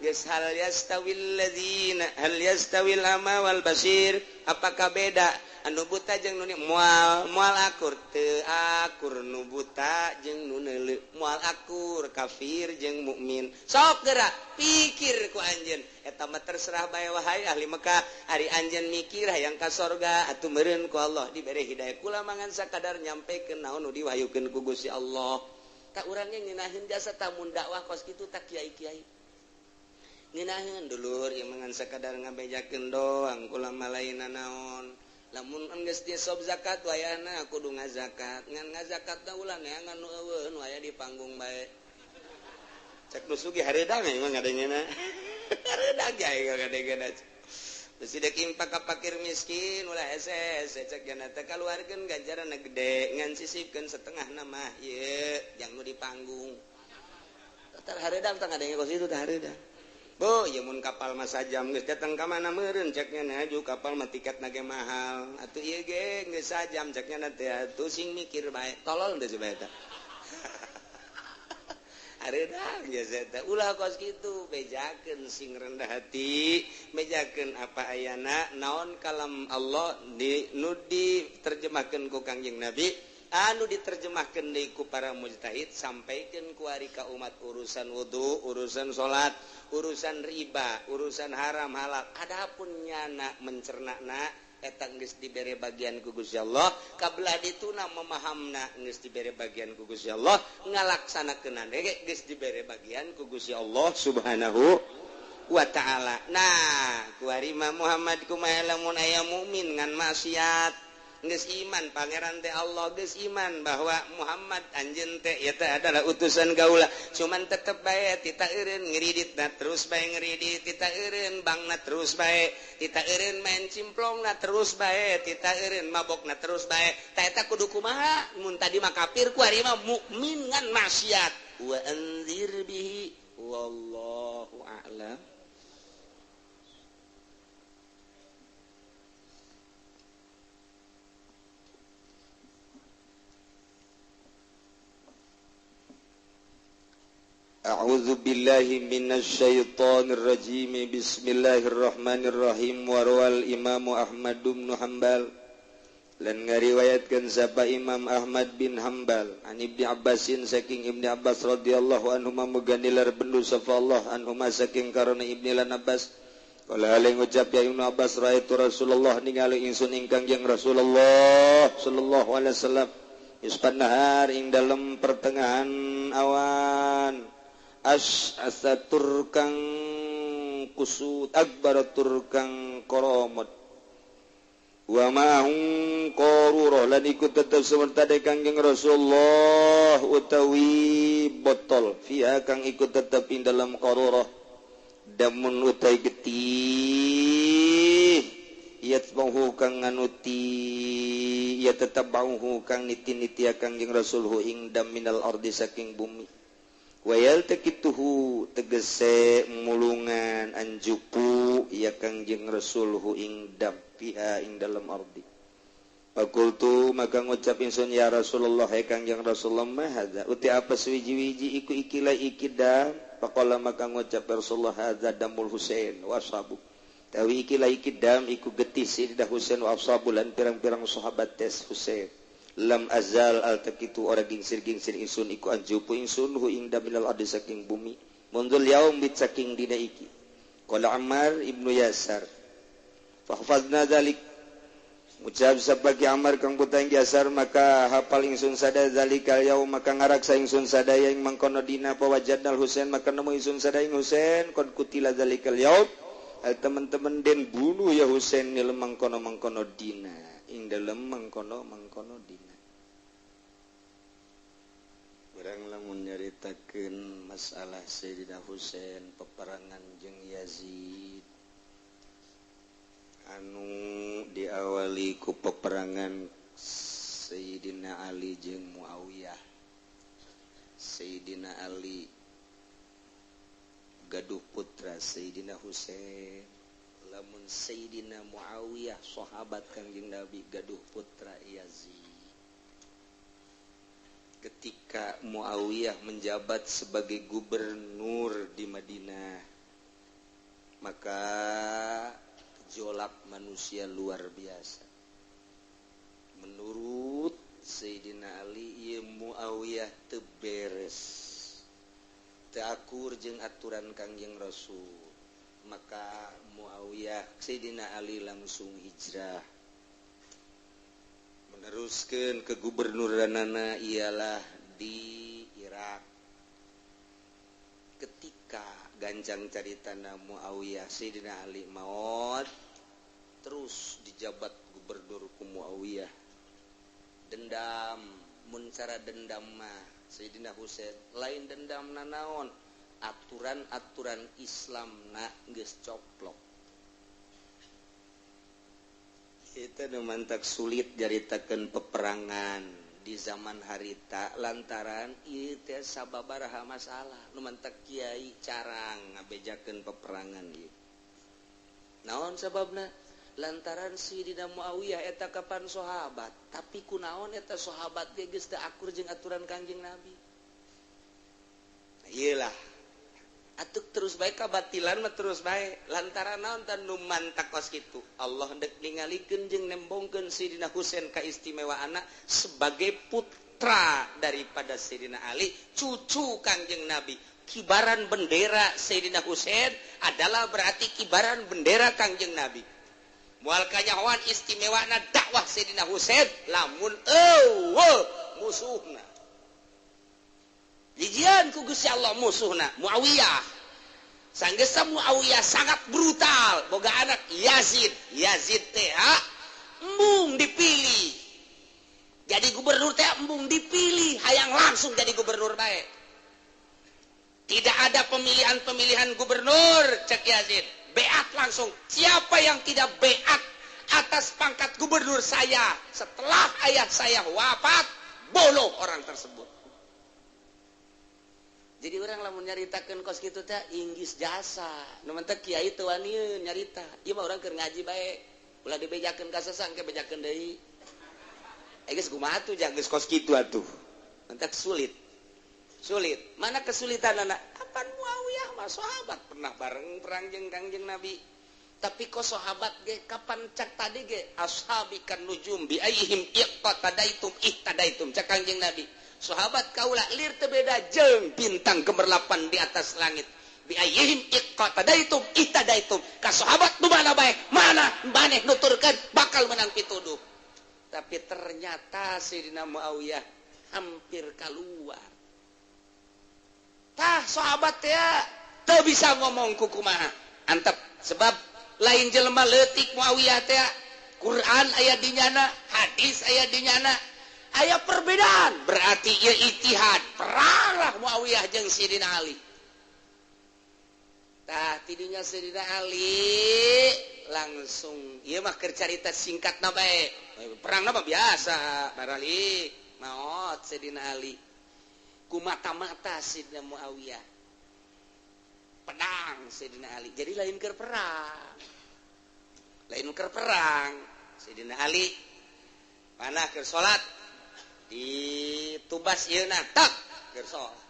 Geus hal yastawil ladzina hal yastawil ama wal basir. Apakah beda anu buta jeung nu moal moal akur teu akur nu buta jeung nu neuleuh, moal akur kafir jeung mukmin. Sok geura pikir ku anjeun eta mah terserah bae wahai ahli Mekah. Ari anjeun mikir hayang ka sorga atuh meureun ku Allah dibere hidayah. Kula mangan sakadar nyampekeun naon nu diwahyukeun ku Gusti Allah. Tak urang ge ngeunaheun jasa tamun dakwah kos kitu tak kiai-kiai ngeunaheun dulur ieu mangan sakadar ngabejakeun doang kula mah lain naon. Lamun enggeus sob zakat wayahna kudu ngazakat, ngan ngazakatna ulah neangan nu eueuh nu aya di panggung bae. Cek nu sugih hareudang mah ngadengena. Hareudang ge ngadengena. Geus dek impak ka pakir miskin ulah hese-hese cek jana teh kaluarkeun ganjaranna gede ngan sisipkeun setengahna mah ieu jang nu di panggung. Tar hareudang tah ngadenge kos itu tah hareudang. Bu, ya mun kapal mah sajam geus datang ka mana meureun ceknya na ju kapal mah tiketna ge mahal. Atuh ieu ge geus sajam ceknya na teh atuh sing mikir bae. Tolol teh bae eta. Hareudang geus eta. Ulah kos kitu, bejakeun sing rendah hati, bejakeun apa ayana naon kalam Allah di nu diterjemahkeun ku Kangjeng Nabi, anu diterjemahkeun deui ku para mujtahid, sampaikeun ku ari ka umat urusan wudu, urusan salat, urusan riba, urusan haram halal. Adapun nyana mencernana eta geus dibere bagian ku Gusti Allah, kabelah dituna memahamna geus dibere bagian ku Gusti Allah, ngalaksanakeunna ge geus dibere bagian ku Gusti Allah Subhanahu wa ta'ala. Nah, ku ari mah Muhammad kumaha lamun aya mukmin ngan maksiat, Geus iman pangeran teh Allah, geus iman bahwa Muhammad anjeun teh ieu teh adalah utusan gaula. Cuman tetep bae tita eureun ngiriditna terus bae ngiridit, tita eureun bangna terus bae, tita eureun main cimplongna terus bae, tita eureun mabokna terus bae. Ta eta kudu kumaha? Mun tadi mah kafir ku ari mah mukmin ngan maksiat. Wa anzir bihi wallahu a'lam. A'udzu billahi minasyaitonir rajim. Bismillahirrahmanirrahim. Warwal Imam Ahmad bin Hanbal lan ngariwayatkeun sapa Imam Ahmad bin Hanbal an Ibnu Abbasin saking Ibnu Abbas radhiyallahu anhuma muganilar bendu sapa Allah anhuma saking karena Ibnu lan Abbas qala alai ngucap ya Ibnu Abbas raaitu Rasulullah ningali ingsun ingkang jeung Rasulullah sallallahu alaihi wasallam ispan nahar ing dalem pertengahan awan as'asatur kang kusut akbaratur kang koromot wa ma'hum qarurah lan ikut tetep semerta de Kangjeng Rasulullah utawi botol fiha kang ikut tetep ing dalam qarurah damun utai getih yatbahu kang nganuti ya tetep bauhu kang niti-niti Kangjeng Rasulhu ing dam minal ardi saking bumi wayal tekituhu tegese mulungan anjupu ya Kangjeng Rasulhu ing dam fiha ing dalam ardi. Fakultu maka ngucap ingsun ya Rasulullah hai Kangjeng Rasulullah ma hadza uti apa suwiji-wiji iku ikilah iki dam. Faqala maka ngucap Rasulullah hadza damul Husain wa ashabu tawi ikilah iki dam iku getih Sayyidah Husain wa ashabu lan pirang-pirang sahabat tes Husain. Lam azal altakitu ora gingsir-gingsir ingsun iku anjupu ingsun hu ing daminal ardi saking bumi munzul yaum bit saking dina iki. Qala Ammar ibnu Yasar fahfazna dzalik ngucap sabagi Ammar kang putang Yasar maka hafal ingsun sada zalikal yaum maka ngaraksa ingsun sadaya ing mangkono dina pawajadnal Husain maka nemu ingsun sadaya ing Husain qad kutila zalikal yaum al teman-teman den bunuh ya Husain nil mangkono-mangkono dina ing dalem mangkono-mangkono dina. Urang lamun nyaritakeun masalah Sayyidina Husain peperangan jeung Yazid anu diawali ku peperangan Sayyidina Ali jeung Muawiyah. Sayyidina Ali gaduh putra Sayyidina Husain, lamun Sayyidina Muawiyah sahabat Kangjeng Nabi gaduh putra Yazid. Ketika Muawiyah menjabat sebagai gubernur di Madinah, maka gejolak manusia luar biasa. Menurut Sayyidina Ali, ieu Muawiyah teu beres, teu akur jeung aturan Kangjeng Rasul. Maka Muawiyah Sayyidina Ali langsung hijrah, meneruskan kegubernuranana ialah di Irak. Ketika gancang caritana Muawiyah Sayyidina Ali maot, terus dijabat gubernur ku Muawiyah. Dendam, mun cara dendam mah Sayyidina Husain lain dendam nanaon, aturan-aturan Islam na geus coplok. Itu nu mantak sulit nyaritakeun peperangan di zaman harita lantaran ieu teh sababaraha masalah nu mantak kiai carang ngabejakeun peperangan ieu. Naon sababna? Lantaran Sayyidina Muawiyah eta kapan sahabat, tapi kunaon eta sahabat ge geus teu akur jeung aturan Kangjeng Nabi. Nah, ieu lah atuk terus bae kabatilan mah terus bae lantaran naon tan nu mantak kos kitu. Allah dek ningalikeun jeung nembongkeun Sayyidina Husain kaistimewaanna sebagai putra daripada Sayyidina Ali, cucu Kangjeng Nabi. Kibaran bendera Sayyidina Husain adalah berarti kibaran bendera Kangjeng Nabi. Moal kanyahoan istimewana dakwah Sayyidina Husain lamun eueuh musuhna. Jijian ku Gusti Allah musuhna Muawiyah. Sanggesa Muawiyah sangat brutal, boga anak Yazid. Yazid teh Embung dipilih jadi gubernur teh, embung dipilih, hayang langsung jadi gubernur bae. Tidak ada pemilihan-pemilihan gubernur, cek Yazid. Beat langsung. Siapa yang tidak beat atas pangkat gubernur saya setelah ayah saya wafat, bolo orang tersebut. Jadi orang lamun nyaritakeun kos kitu teh inggis jasa. Nu mentek kiai teu wani nyarita. Ieu mah urang keur ngaji bae. Ulah dibejakeun ka sesang ke bejakeun deui. Eh, geus kumaha tuh, geus kos kitu atuh. Mentek sulit. Sulit. Mana kesulitan anak? Apan Muawiyah mah sahabat, pernah bareng perang jeung Kangjeng Nabi. Tapi kok sahabat ge kapan cak tadi ge ashabi kan nujum bi ayyihim iqtadaitum ihtadaitum, cak Kangjeng Nabi. Sahabat kaula lir teu beda jeung bintang gemerlapan di atas langit. Bi ayyihim iqtadaitum ihtadaitum. Ka sahabat nu mana bae, mana maneh nuturkeun bakal menang pituduh. Tapi ternyata Sayyidina Muawiyah hampir keluar. Tah sahabat ya teu bisa ngomong kukumaha. Antep sebab lain jelema leutik Muawiyah teh. Quran aya di nyana, hadis aya di nyana. Aya perbedaan, berarti ieu ijtihad. Peranglah Muawiyah jeung Sayyidina Ali. Tah tidinya Sayyidina Ali langsung ieu mah keur carita singkatna bae. Perangna mah biasa, barali maot Sayyidina Ali. Ku mata-mata Sayyidina Muawiyah. Pedang Sayyidina Ali. Jadi lain keur perang. Lain keur perang. Sayyidina Ali mana keur salat ditubas ieu na tak keur salat.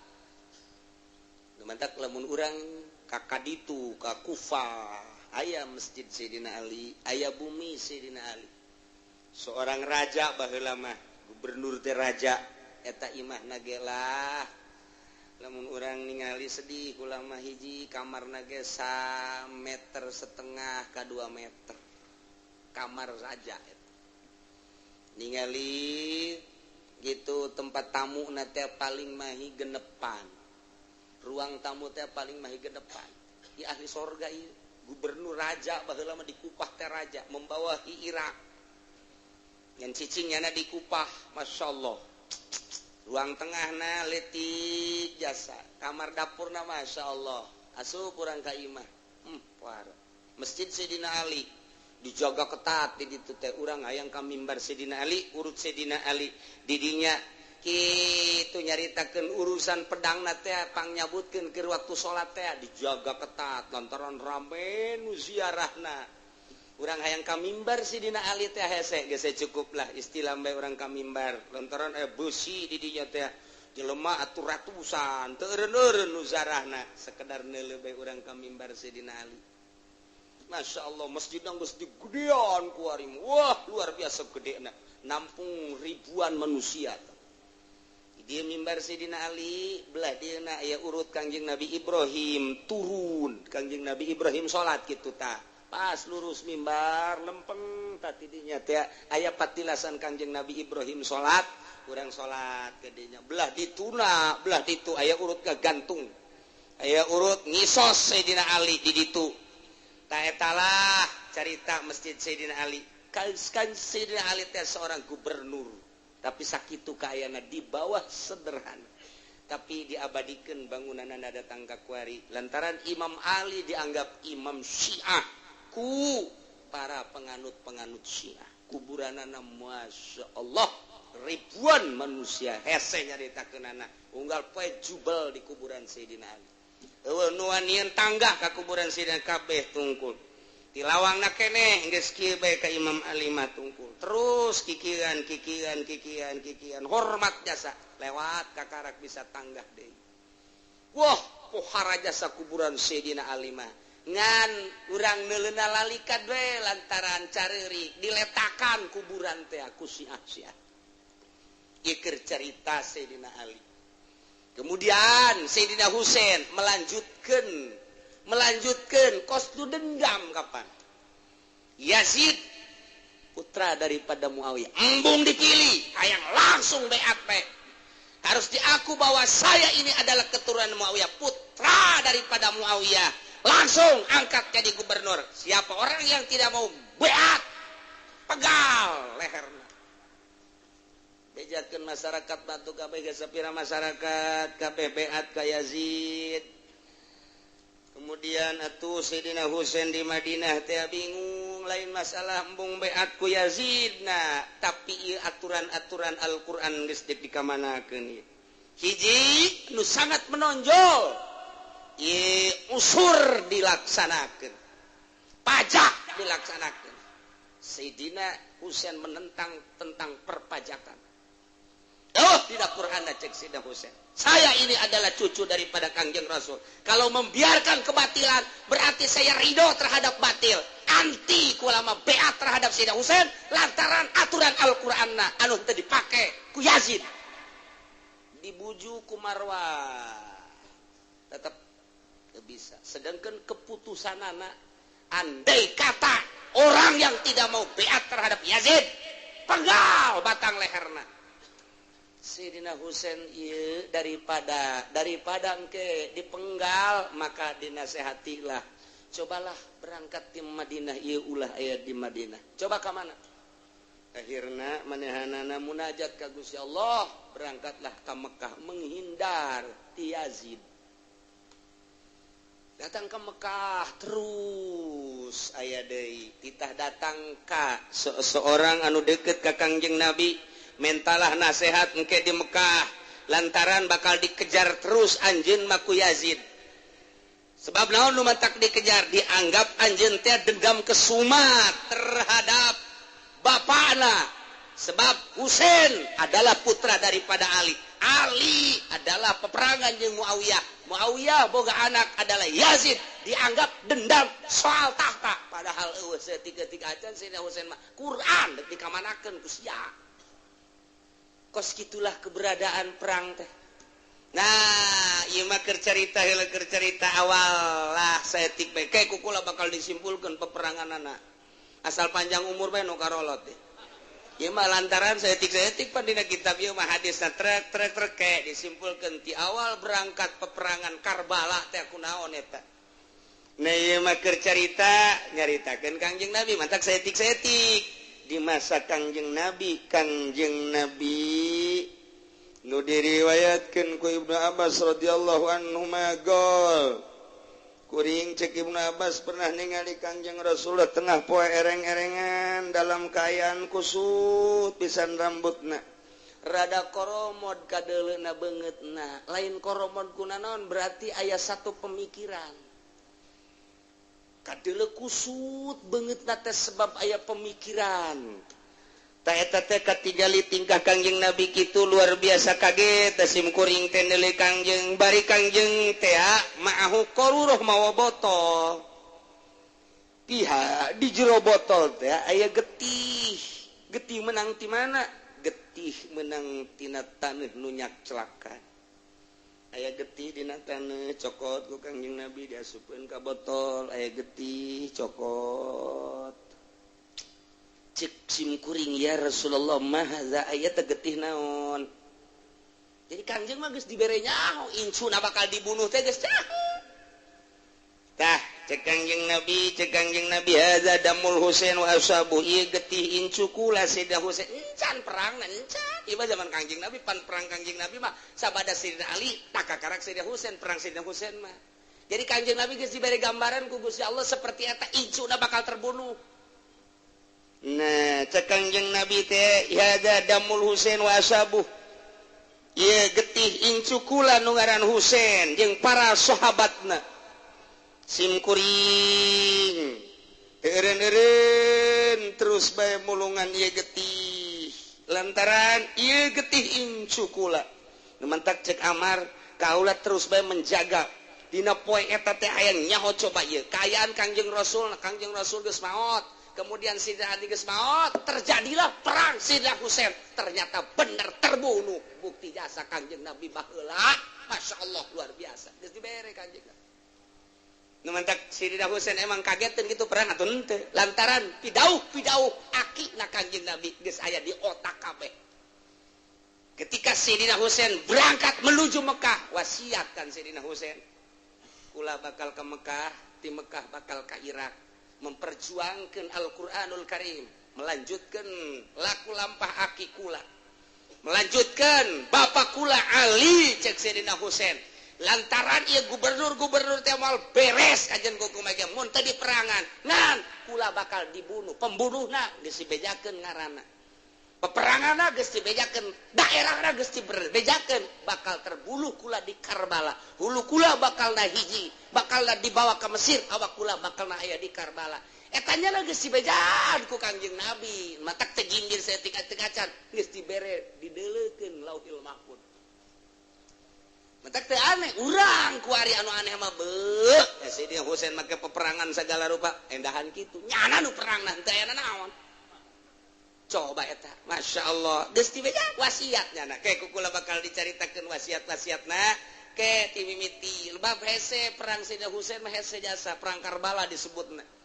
Nu mantak lamun urang ka kaditu ka Kufah aya masjid Sayyidina Ali, aya bumi Sayyidina Ali. Seorang raja baheula mah, gubernur teh raja eta imahna ge lah. Lamun urang ningali sedih kula mah, hiji kamarna ge 1,5 meter ka 2 meter. Kamar raja eta. Ningali gitu tempat tamu na teh paling mahi genepan. Ruang tamu teh paling mahi genepan. Ya ahli sorga ieu, gubernur raja baheula mah di Kupah teh raja membawahi Irak. Yang cicingnya di Kupah, Masya Allah. Ruang tengahna letik jasa, kamar dapurna Masya Allah. Asup urang ka imah. Parah. Masjid Sayyidina Ali dijaga ketat di ditu teh. Urang hayang ka mimbar Sayyidina Ali, urut Sayyidina Ali didinya kitu nyaritakeun urusan pedangna teh pangnyabutkeun keur waktu salat teh dijaga ketat lantaran rame nu ziarahna. Urang hayang ka mimbar Sidina Ali teh hese geus cukup lah istilah bae urang ka mimbar lantaran beusi di dinya teh jelema atuh ratusan teu eureun-eureun nu zarahna sekedar neuleuh bae urang ka mimbar Sidina Ali. Masya Allah, masjidna geus digedean ku ari. Wah, luar biasa gedena, nampung ribuan manusia. Dia mimbar Sidina Ali belah dieuna aya urut Kangjeng Nabi Ibrahim, turun Kangjeng Nabi Ibrahim salat kitu tah. Pas lurus mimbar lempeng tadinya teh aya patilasan Kangjeng Nabi Ibrahim salat, urang salat gedenya. Belah dituna, belah ditu aya urut gantung, aya urut ngisos Sayyidina Ali di ditu. Ta etalah carita masjid Sayyidina Ali. Kan Sayyidina Ali teh seorang gubernur, tapi sakitu kaayana di bawah sederhana, tapi diabadikan bangunan datang ka kuari lantaran Imam Ali dianggap imam Syiah ku para penganut-penganut Syiah. Kuburanana Masya Allah, ribuan manusia hese nyaritakeunana unggal poe jubel di kuburan Sayyidina Ali. Eueuh nu wanian tangga ka kuburan Sayyidina kabeh tungkul. Ti lawangna keneh geus kieu bae ka Imam Ali mah tungkul. Terus kikieuan kikieuan kikieuan kikieuan hormat jasa lewat kakarak bisa tanggah deui. Wah, pohara jasa kuburan Sayyidina Ali mah. Ngan urang neuleuna lalikat we lantaran careurik diletakan kuburan teh ku Syiah-Syiah. Ieu cerita Sayyidina Ali. Kemudian Sayyidina Husain melanjutkan melanjutkan kos tu dendam kapan Yazid putra daripada Muawiyah embung dipilih hayang langsung beat bae, harus diaku bahwa saya ini adalah keturunan Muawiyah, putra daripada Muawiyah, langsung angkat jadi gubernur. Siapa orang yang tidak mau beat Pegal leherna. Bejakeun masyarakat batu kabeh geus sapira masyarakat kabeh beat ka Yazid. Kemudian atuh Sayyidina Husain di Madinah teh bingung, lain masalah embung beat ku Yazid nah, tapi ieu aturan-aturan Al-Qur'an geus dipikamanakeun ieu. Hiji nu sangat menonjol ieu usur dilaksanakeun. Pajak dilaksanakeun. Sayyidina Husain menentang tentang perpajakan. Oh, tidak Quran cek Sayyidina Husain. Saya ini adalah cucu daripada Kangjeng Rasul. Kalau membiarkan kebatilan, berarti saya ridho terhadap batil. Anti kulama beat terhadap Sayyidina Husain lantaran aturan Al-Qur'an anu teu dipake ku Yazid. Dibujuk ku Marwah. Tetap teu bisa. Sedangkan keputusan anak andai kata orang yang tidak mau beat terhadap Yazid, penggal batang leherna. Sayyidina Husain ieu daripada daripada engke dipenggal maka dinasehatilah, cobalah berangkat di Madinah ieu, ulah aya di Madinah, coba ka mana. Akhirna manehanana munajat ka Gusti Allah, berangkatlah ka Mekah menghindar ti Yazid. Datang ke Mekah terus aya deui titah datang ka seorang anu deket ka Kangjeng Nabi, mentalah nasihat engke di Mekah lantaran bakal dikejar terus anjeun mah ku Yazid. Sebab naon nu matak dikejar? Dianggap anjeun teh dendam kesumat terhadap bapakna, sebab Husain adalah putra daripada Ali, Ali adalah peperangan jeung Muawiyah, Muawiyah boga anak adalah Yazid, dianggap dendam soal tahta. Padahal eueuh saeutik-eutik acan Sayyidina Husain mah Quran dek dikamanakeun ku sia. Kos gitulah keberadaan perang teh. Nah, ieu mah keur carita heula, keur carita awal lah saeutik bae. Kayak kukula bakal disimpulkeun peperanganana. Asal panjang umur bae nu karolot teh. Ieu mah lantaran saeutik-saeutik pan dina kitab ieu mah hadisna trek trek trek kayak disimpulkeun ti awal berangkat peperangan Karbala teh kunaon eta. Nah, ieu mah keur carita nyaritakeun Kangjeng Nabi mantak saeutik-saeutik. Di masa Kangjeng Nabi, Kangjeng Nabi nu diriwayatkeun ku Ibnu Abbas radhiyallahu anhu magol kuring cek Ibnu Abbas pernah ningali Kangjeng Rasulullah tengah poe ereng-erengan dalam kaayaan kusut pisan, rambutna rada koromod kadeuleuna beungeutna lain koromod kunaon, berarti aya satu pemikiran. Kadeuleu kusut beungeutna teh sebab aya pemikiran. Ta eta teh katingali tingkah Kangjeng Nabi kitu luar biasa kaget sim kuring teh neuleuh Kangjeng, bari Kangjeng teh ma'ahu qaruroh mawa botol. Pihak di jero botol teh aya getih. Getih menang ti mana? Getih menang tina taneuh nu nyakclakan. Aya getih dina taneuh, cokot ku Kangjeng Nabi diasupkeun ka botol, aya getih cokot. Cek sim kuring, ya Rasulullah, mahaza aya teh getih naon? Jadi Kangjeng mah geus dibere nyaho incuna bakal dibunuh teh geus nyaho. Tah cek Kangjeng Nabi, cek Kangjeng Nabi, hadza damul Husain wa ashabu, ieu getih incu kula Sayyidina Husain. Encan perang encan. Ieu mah zaman Kangjeng Nabi, pan perang Kangjeng Nabi mah sabada Sayyidina Ali takakarak Sayyidina Husain, perang Sayyidina Husain mah. Jadi Kangjeng Nabi geus dibere gambaran ku Gusti Allah seperti eta incuna bakal terbunuh. Nah, cek Kangjeng Nabi teh hadza damul Husain wa ashabu. Ieu getih incu kula nu ngaran Husain jeung para sahabatna. Sim kuring eureun-eureun terus bae mulungan ieu getih lantaran ieu getih incu kula. Nu mantak cek Amar kaula terus bae menjaga dina poe eta teh aya nyaho coba ieu kaayaan Kangjeng Rasul. Kangjeng Rasul geus maot, kemudian Sayyidina Ali geus maot, terjadilah perang Sayyidina Husain ternyata bener terbunuh. Bukti jasa Kangjeng Nabi baheula Masya Allah luar biasa, geus dibere Kangjeng Nabi. Nu mantak Sayyidina Husain emang kagetin gitu perang atau henteu lantaran pidauh-pidauh aki na Kangjeng Nabi geus aya di otak kabeh. Ketika Sayyidina Husain berangkat menuju Mekah, wasiat kan Sayyidina Husain, kula bakal ke Mekah, di Mekah bakal ke Irak memperjuangkan Al-Qur'anul Karim, Melanjutkan laku lampah aki kula, melanjutkan bapak kula Ali cek Sayyidina Husain. Lantaran ieu gubernur-gubernur teh moal beres kajen kumaha ge mun teu diperangan, ngan kula bakal dibunuh, pembunuhna geus dibejakeun ngaranna, peperanganna geus dibejakeun, daerahna geus dibejakeun, bakal terbunuh kula di Karbala, hulu kula bakal na hiji, bakal dibawa ke Mesir, awak kula bakal na aya di Karbala. Eta nya geus dibejaan ku Kangjeng Nabi, matak teu ginggir saeutik acan geus dibere dideuleukeun Lauhil Mahfud. Matak teu aneh urang kuari anu aneh mah beuh. Sayyidina Husain make peperangan segala rupa endahan kitu. Nyana nu perangna teu aya naon. Coba eta, Masya Allah, geus dibejaan wasiat nyana. Ke kukula bakal dicaritakeun wasiat-wasiatna ke ti mimiti. Bab hese perang Sayyidina Husain mah hese jasa perang Karbala disebutna.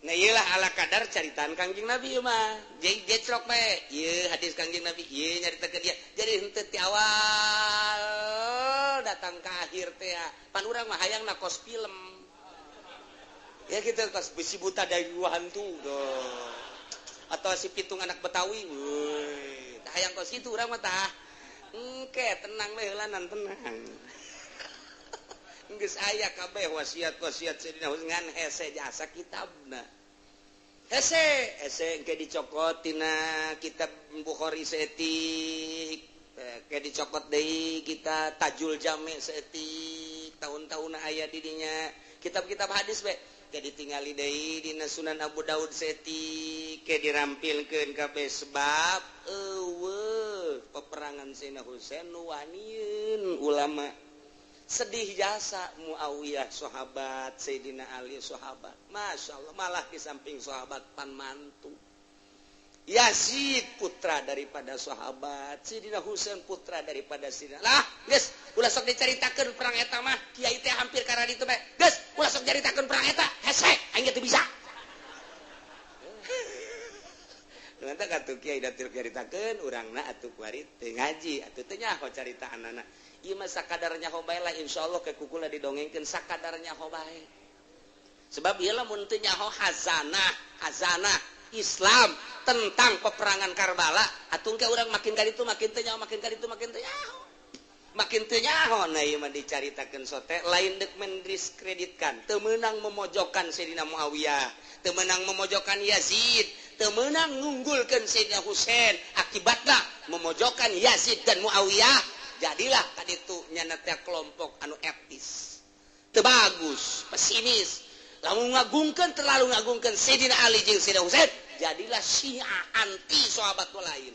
Nah iyalah ala kadar caritaan Kangjeng Nabi mah. Jadi gecrok bae. Ieu hadis Kangjeng Nabi, ieu nyaritakeun dia. Jadi henteu ti awal datang ke akhir teh. Pan urang mah hayangna kos film. Ya gitu kos besi buta dari dua hantu. Duh. Atau si pitung anak Betawi. Weuh, hayang kos kitu urang mah tah. Engke tenang we heulanan tenang. Geus aya kabeh wasiat-wasiat Sayyidina Husain ngan hese jasa kitabna. Hese hese engke dicokot tina kitab Bukhari saeutik, ke dicokot deui kita Tajul Jami saeutik, tahun-tahunna aya di dinya. Kitab-kitab hadis we ke ditingali deui dina Sunan Abu Daud saeutik, ke dirampilkeun kabeh sebab eueuh peperangan Sayyidina Husain nu wanieun ulama. Sedih jasa Muawiyah sahabat, Sayyidina Ali sahabat. Masya Allah, malah di samping sahabat pan mantu. Yazid putra daripada sahabat, Sayyidina Husain putra daripada Sayyidina. Lah, geus, ulah sok dicaritakeun perang eta mah, kiai teh hampir karena ditu bae. Geus, ulah sok caritakeun perang eta, hese, aing teu bisa. Nanti katuh kiai da teu caritakeun, urangna atuh kuari teu ngaji, atuh teu nyaho caritaanana. Ieu mah sakadarnya nyaho bae lah, insyaallah ke kukula didongengkeun sakadarnya nyaho bae. Sebab ieu lamun teu nyaho hazanah, hazanah Islam tentang peperangan Karbala, atuh engke urang makin ka ditu makin teu nyaho, makin ka ditu makin teu nyaho. Makin teu nyaho. Nah ieu mah dicaritakeun sote lain deuk mendiskreditkan, teu meunang memojokkan Sayyidina Muawiyah, teu meunang memojokkan Yazid, teu meunang ngunggulkeun Sayyidina Husain, akibatna memojokkan Yazid dan Muawiyah. Jadilah kaditu nyana teh kelompok anu etis, teu bagus, pesimis. Lamun ngagungkeun terlalu ngagungkeun Sayyidina Ali jeung Sayyidina Husain, jadilah Syiah anti sahabat lain.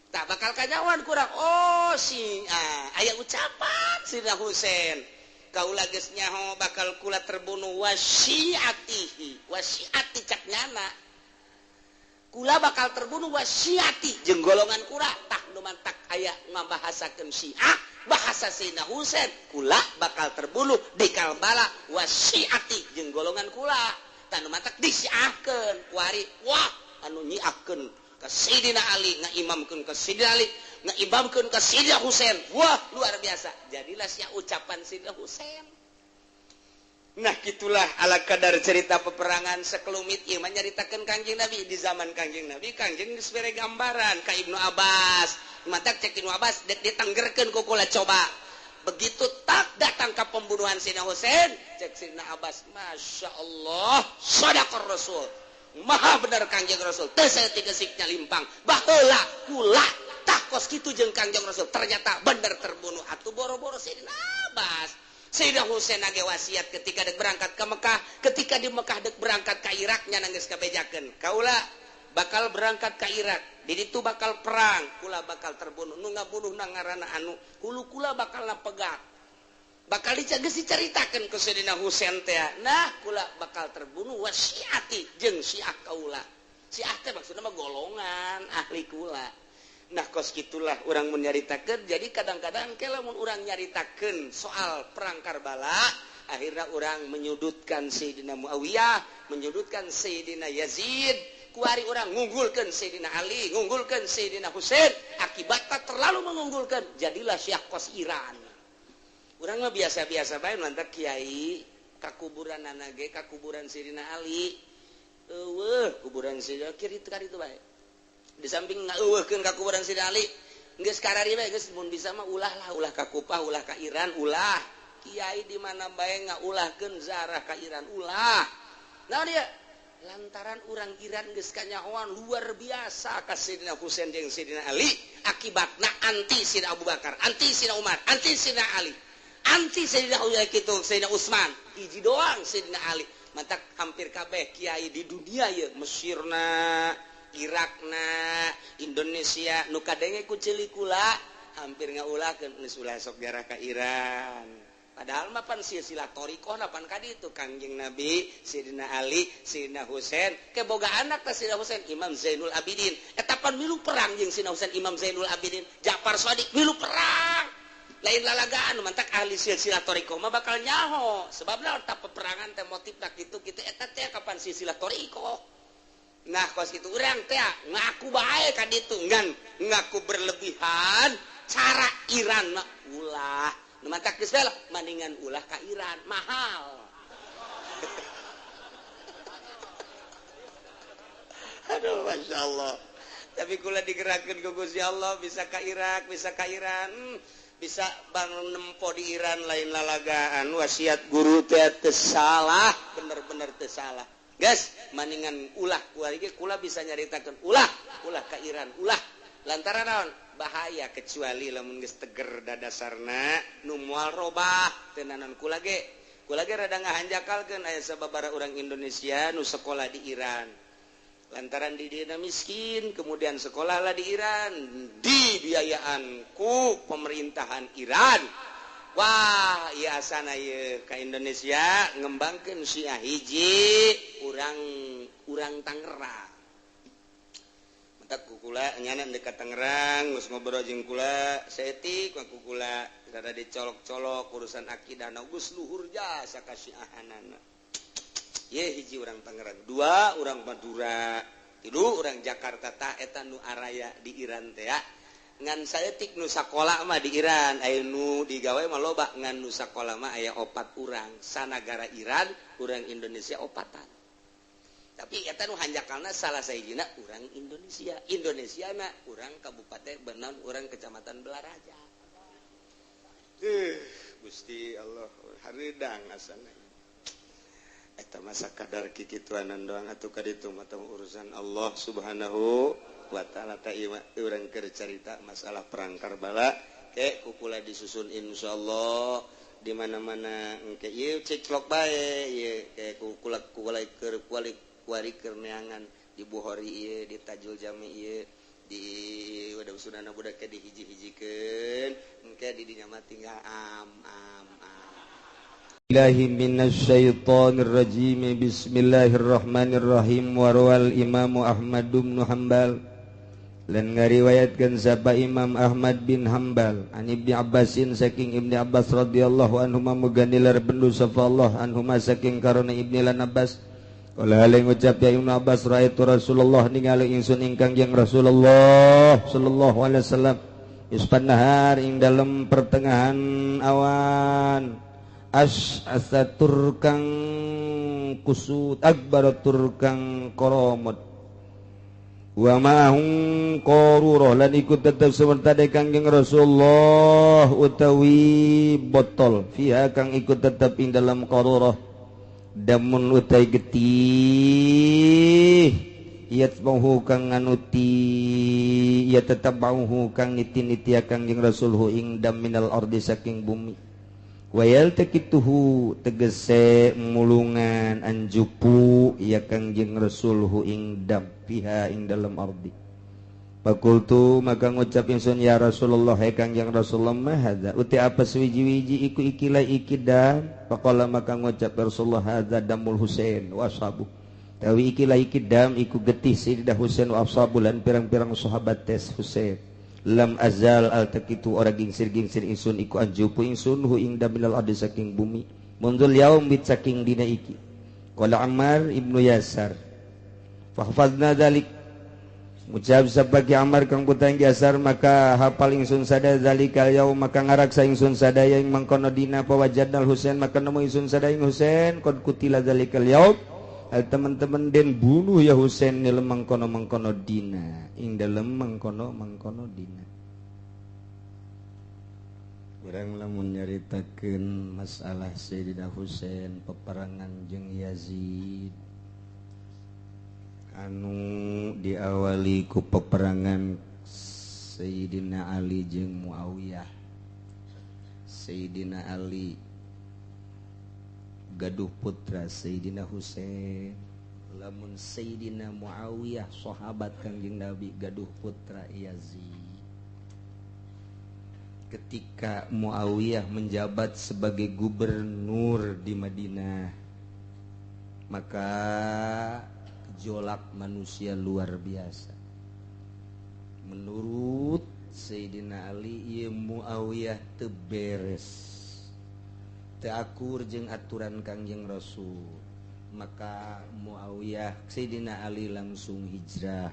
Tak bakal kanyawan kurang. Oh Syiah, aya ucapan Sayyidina Husain, kaula geus nyaho bakal kula terbunuh wasyiatihi, wasyiati cak nyana. Kula bakal terbunuh wasyiati jeung golongan kula. Tah nu mantak aya ngabahasakeun Syiah, bahasa Sayyidina Husain, kula bakal terbunuh di Karbala wasyiati jeung golongan kula. Tah nu mantak disiahkeun kuari, wah anu nyiahkeun ka Sayyidina Ali, ngaimamkeun ka Sayyidina Ali, ngaimamkeun ka Sayyidina Husain. Wah luar biasa. Jadilah sia ucapan Sayyidina Husain. Nah gitulah ala kadar cerita peperangan sekelumit ieu mah nyaritakeun Kangjeng Nabi di zaman Kangjeng Nabi. Kangjeng geus bere gambaran ka Ibnu Abbas. Matak cek Ibnu Abbas dek ditanggerkeun ku kula coba. Begitu tak datang ke pembunuhan Sayyidina Husain, cek Sayyidina Abbas, Masya Allah, shadaqar Rasul. Maha bener Kangjeng Rasul. Teu saeutik geusiknya limpang. Baheula kula tah kos kitu jeung Kangjeng Rasul ternyata bener terbunuh. Atuh boro-boro Sayyidina Abbas. Sayyidina Husain age wasiat ketika dek berangkat ke Mekah, ketika di Mekah dek berangkat ke Irak nya geus kabejakeun. Kaula bakal berangkat ke Irak, di ditu bakal perang, kula bakal terbunuh. Nu ngabunuhna ngaranna anu, hulu kula bakal napegak. Bakal geus dicaritakeun ku Sayyidina Husain teh. Nah, kula bakal terbunuh wasiati jeung Syiah kaula. Syiah teh maksudna mah golongan ahli kula. Nah kos gitulah urang mun nyaritakeun. Jadi kadang-kadang ke lamun urang nyaritakeun soal perang Karbala, akhirnya urang menyudutkan Sayyidina Muawiyah, menyudutkan Sayyidina Yazid, kuari urang ngunggulkeun Sayyidina Ali, ngunggulkeun Sayyidina Husain, akibatnya terlalu mengunggulkan, jadilah Syiah kos Iran. Urang mah biasa-biasa bae lantak kiai kakuburan anage kakuburan Sayyidina Ali. Eueuh kuburan Sayyidina kiri teu karitu bae. Di samping ngeueuhkeun ka kuburan Sayyidina Ali, geus karari bae geus mun bisa mah ulah lah, ulah ka Kupah, ulah ka Iran, ulah. Kiai di mana bae ngaulahkeun zarah ka Iran, ulah. Nah dia lantaran urang Iran geus kanyahoan luar biasa ka Sayyidina Husain jeung Sayyidina Ali, akibatna anti Sayyidina Abu Bakar, anti Sayyidina Umar, anti Sayyidina Ali, anti Sayyidina Uya kitu Sayyidina Utsman, hiji doang Sayyidina Ali. Mantak hampir kabeh kiai di dunia ye, Mesirna, Irakna, Indonesia nu kadenge ku ceuli kula hampir ngaulahkeun geus ulah sok jarah ka Iran. Padahal mah pan silsilah thariqah pan ka ditu Kangjeng Nabi, Sayyidina Ali, Sayyidina Husain, ke boga anak teh Sayyidina Husain, Imam Zainul Abidin. Eta pan milu perang jeung Sayyidina Husain, Imam Zainul Abidin, Ja'far Shadiq milu perang. Lain lalagaan mantak ahli silsilah thariqah mah bakal nyaho. Sebabna tah peperangan teh motifna kitu kitu eta teh kapan silsilah thariqah. Nah kos kitu urang teh ngaku bae ka ditu ngan ngaku berlebihan cara Iran mah ulah. Nu mantak geus bae lah mendingan ulah ka Iran mahal. Aduh Masya Allah. Tapi kula digerakkeun ku Gusti Allah bisa ka Irak, bisa ka Iran, bisa bangun nempo di Iran lain lalagaan. Wasiat guru teh teu salah, bener-bener teu salah. Guys, mendingan ulah kuari ge kula bisa nyaritakeun ulah, ulah ka Iran, ulah. Lantaran naon? Bahaya kecuali lamun geus teger dadasarna nu moal robah teu naon kula ge. Kula ge rada ngahanjakalkeun aya sababaraha urang Indonesia nu sekolah di Iran. Lantaran di dina miskin, kemudian sekolahlah di Iran, dibiayaan ku pemerintahan Iran. Wah, ieu asana ieu ka Indonesia ngembangkeun Syiah hiji urang Tangerang. Matak ku kula nyana dekat Tangerang geus ngobrol jeung kula saeutik ku kula rada dicolok-colok urusan akidah na geus luhur jasa ka Syiahanana. Ye hiji urang Tangerang, dua urang Madura, tilu urang Jakarta ta eta nu araya di Iran teh ya. Ngan saeutik nu sakola mah di Iran, aya nu digawe mah loba, ngan nu sakola mah aya opat urang, sanagara Iran, urang Indonesia opatan. Tapi eta nu hanjakalna salah sahijina urang Indonesia, Indonesia na urang kabupaten Benon, urang kecamatan Belaraja. Gusti Allah hareudang asana. Eta masa kadar kikituanan doang atuh ka ditu mah urusan Allah Subhanahu wa ta'ala. Ta ieu urang keur carita masalah perang Karbala ke kukula disusun insyaallah di mana-mana engke ieu ceklok bae ieu ke kukula kukula keur kuali kuari keur neangan di Bukhari ieu di Tajul Jami ieu di wadah sunana budak ke dihiji-hijikeun engke di dinya mah tinggal am am am. Billahi minasyaitonir rajim. Bismillahirrahmanirrahim. Warwal Imam Ahmad bin Hanbal lan ngariwayatkeun sapa Imam Ahmad bin Hanbal an Ibni Abbasin saking Ibni Abbas radhiyallahu anhuma muganilar bendu sapa Allah anhuma saking karona Ibni lan Abbas. Qala hale ngucap ya Ibnu Abbas raaitu Rasulullah ningali ingsun ingkang jeung Rasulullah sallallahu alaihi wasallam ispan nahar ing dalem pertengahan awan as'asatur kang kusut akbaratur kang koromot wa ma'ahum qarurah lan ikut tetep semerta de Kangjeng Rasulullah utawi botol fiha kang ikut tetep ing dalam qarurah damun utai getih yatbahu kang nganuti ya tetep bauhu kang niti-niti Kangjeng Rasulhu ing dam minal ardi saking bumi wayal tekituhu tegese mulungan anjupu ya Kangjeng Rasulhu ing dam fiha ing dalam ardi. Fakultu maka ngucap ingsun ya Rasulullah hai Kangjeng Rasulullah ma hadza uti apa suwiji-wiji iku ikilah iki dam. Faqala maka ngucap Rasulullah hadza damul Husain wa ashabu tawi ikilah iki dam iku getih Sayyidah Husain wa ashabu lan pirang-pirang sahabat tes Husain. Lam azal al takitu ora gingsir-gingsir ingsun iku anjupu ingsun hu ing daminal ardi saking bumi munzul yaum bit saking dina iki. Qala Ammar ibnu Yasar fahfazna dzalik Mujab sabagi Ammar kang putang Yasar maka hafal ingsun sada zalikal yaum maka ngaraksa ingsun sadaya ing mangkono dina pawajadnal Husain maka nemu ingsun sadaya ing Husain qad kutila zalikal yaum Teman-teman den bunuh ya Husain dalam mangkono-mangkono dina, ing dalem mangkono-mangkono dina. Urang lamun nyaritakeun masalah Sayyidina Husain peperangan jeung Yazid anu diawali ku peperangan Sayyidina Ali jeung Muawiyah. Sayyidina Ali gaduh putra Sayyidina Husain, lamun Sayyidina Muawiyah sahabat Kangjeng Nabi gaduh putra Yazid. Ketika Muawiyah menjabat sebagai gubernur di Madinah, maka gejolak manusia luar biasa. Menurut Sayyidina Ali, ieu Muawiyah teu beres, teu akur jeung aturan Kangjeng Rasul. Maka Muawiyah, Sayyidina Ali langsung hijrah,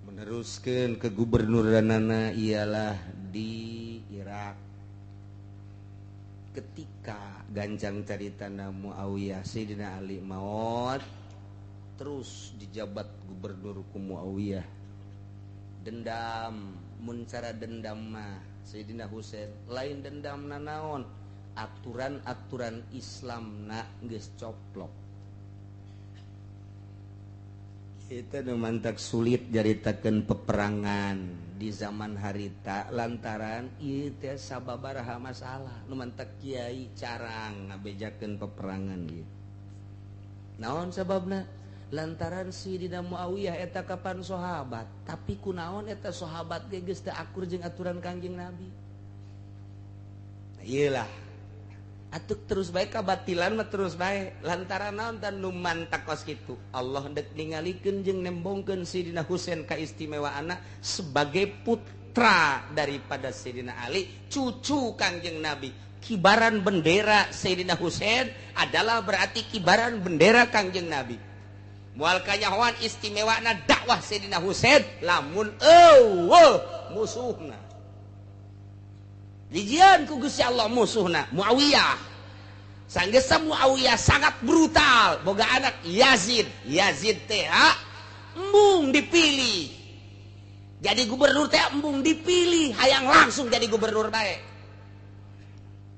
meneruskan kegubernuranana ialah di Irak. Ketika gancang caritana Muawiyah, Sayyidina Ali maot, terus dijabat gubernur ku Muawiyah. Dendam, mun cara dendam mah Sayyidina Husain lain dendam nanaon, aturan-aturan Islam na geus coplok. Itu nu mantak sulit nyaritakeun peperangan di zaman harita lantaran ieu teh sababaraha masalah. Nu mantak kiai carang ngabejakeun peperangan ieu. Naon sababna? Lantaran Sayyidina Muawiyah eta kapan sahabat, tapi kunaon eta sahabat ge geus teu akur jeung aturan Kangjeng Nabi. Nah, iyalah. Atuk terus bae kabatilan mah terus bae lantaran naon tan nu mantak kos kitu. Allah dek ningalikeun jeung nembongkeun Sayyidina Husain kaistimewaanna sebagai putra daripada Sayyidina Ali, cucu Kangjeng Nabi. Kibaran bendera Sayyidina Husain adalah berarti kibaran bendera Kangjeng Nabi. Moal kanyahoan istimewana dakwah Sayyidina Husain lamun eueuh musuhna. Dijian ku Gusti Allah musuhna Muawiyah. Sanggeus Muawiyah sangat brutal, boga anak Yazid. Yazid teh embung dipilih. Jadi gubernur teh embung dipilih, hayang langsung jadi gubernur bae.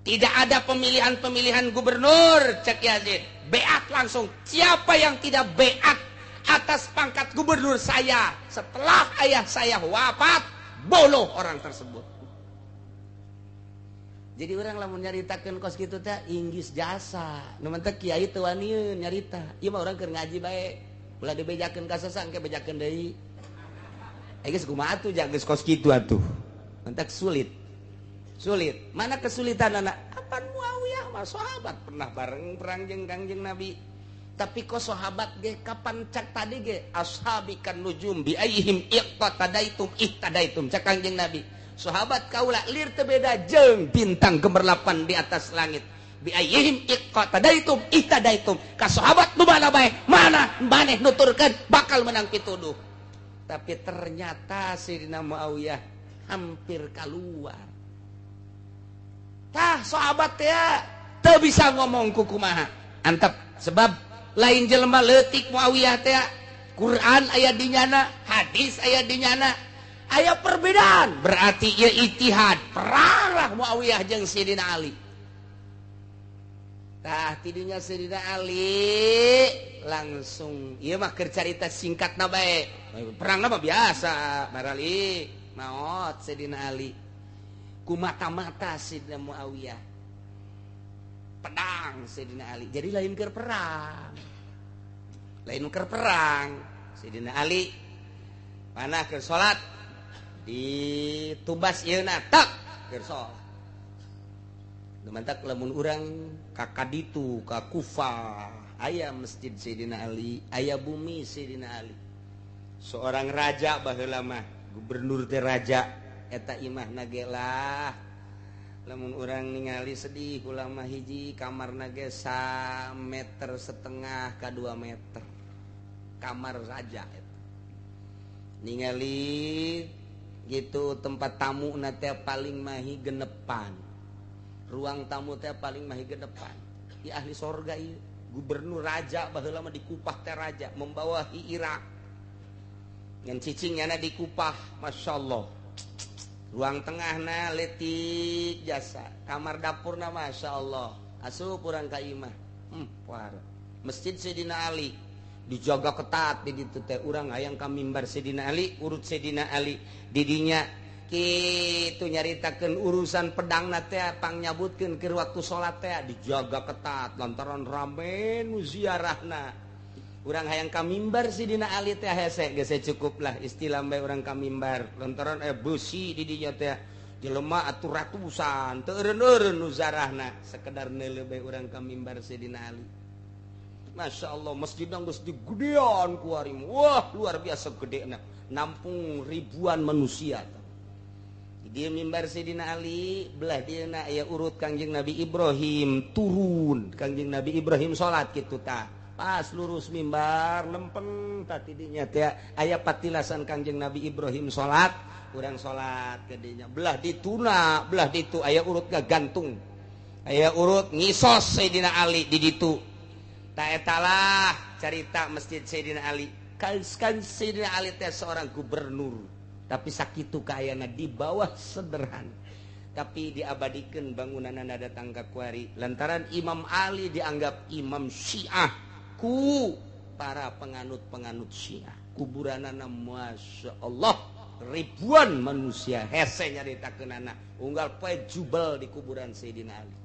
Tidak ada pemilihan-pemilihan gubernur cek Yazid. Beat langsung. Siapa yang tidak beat atas pangkat gubernur saya setelah ayah saya wafat, boloh orang tersebut. Jadi orang lamun nyaritakeun kos kitu teh inggis jasa. Nu mantak kiai teu wanieun nyarita. Ieu mah urang keur ngaji bae. Ulah dibejakeun ka sasa engke bejakeun deui. Geus kumaha atuh geus kos kitu atuh. Mantak sulit. Sulit. Mana kesulitan anak? Apan Muawiyah mah sahabat pernah bareng perang jeung Kangjeng Nabi. Tapi kok sahabat ge kapan cak tadi ge ashabi kan nujum bi aihim iqtadaitum ihtadaitum cak Kangjeng Nabi. Sahabat kaula lir teu beda jeung bintang gemerlapan di atas langit. Bi aihim iqtadaitum ihtadaitum. Ka sahabat nu mana bae, mana maneh nuturkeun bakal menang pituduh. Tapi ternyata Sayyidina Muawiyah hampir keluar. Tah sahabat teh teu bisa ngomong ku kumaha. Antep sebab lain jelema leutik Muawiyah teh. Quran aya di nyana, hadis aya di nyana. Aya perbedaan, berarti ieu ijtihad. Peranglah Muawiyah jeung Sayyidina Ali. Tah tidinya Sayyidina Ali langsung ieu mah keur carita singkatna bae. Perangna mah biasa, barali maot Sayyidina Ali. Ku mata-mata Sayyidina Muawiyah. Pedang Sayyidina Ali. Jadi lain keur perang. Lain keur perang. Sayyidina Ali panah keur salat ditubas ieuna tak keur salat. Mantak lamun urang ka kaditu ka Kufah aya masjid Sayyidina Ali, aya bumi Sayyidina Ali. Seorang raja baheula mah, gubernur teh raja eta imahna ge lah. Lamun urang ningali sedih ulama hiji kamarna ge 1,5 meter ka 2 meter. Kamar raja eta. Ningali gitu tempat tamu na teh paling mahi genepan. Ruang tamu teh paling mahi genepan. Ieu ahli sorga ieu. Gubernur raja baheula mah di Kupah teh raja membawahi Irak. Ngan cicingnya di Kupah, Masya Allah. Ruang tengahna letik jasa, kamar dapurna Masya Allah. Asup urang ka imah. Masjid Sayyidina Ali dijaga ketat di ditu teh. Urang hayang ka mimbar Sayyidina Ali, urut Sayyidina Ali didinya kitu nyaritakeun urusan pedangna teh pangnyabutkeun keur waktu salat teh dijaga ketat lantaran rame nu ziarahna. Urang hayang ka mimbar Sayyidina Ali teh hese geus cukuplah istilah bae urang ka mimbar lantaran beusi di dinya teh jelema atuh ratusan teu eureun-eureun nu ziarahna sekedar neuleuh bae urang ka mimbar Sayyidina Ali. Masya Allah masjidna geus digedean ku ari. Wah luar biasa gedena, nampung ribuan manusia. Dia mimbar Sayyidina Ali belah dieuna aya urut Kangjeng Nabi Ibrahim turun Kangjeng Nabi Ibrahim salat kitu tah. Pas lurus mimbar lempeng tah tidinya teh aya patilasan Kangjeng Nabi Ibrahim salat, urang salat ke dinya. Belah dituna, belah ditu aya urut gagantung. Aya urut ngisos Sayyidina Ali di ditu. Ta eta lah carita Masjid Sayyidina Ali. Kan Sayyidina Ali teh seorang gubernur. Tapi sakitu kaayana di bawah sederhana. Tapi diabadikan bangunanana datang ka kuari lantaran Imam Ali dianggap imam Syiah ku para penganut-penganut Syiah. Kuburanana Masya Allah ribuan manusia hese nyaritakeunana unggal poe jubel di kuburan Sayyidina Ali.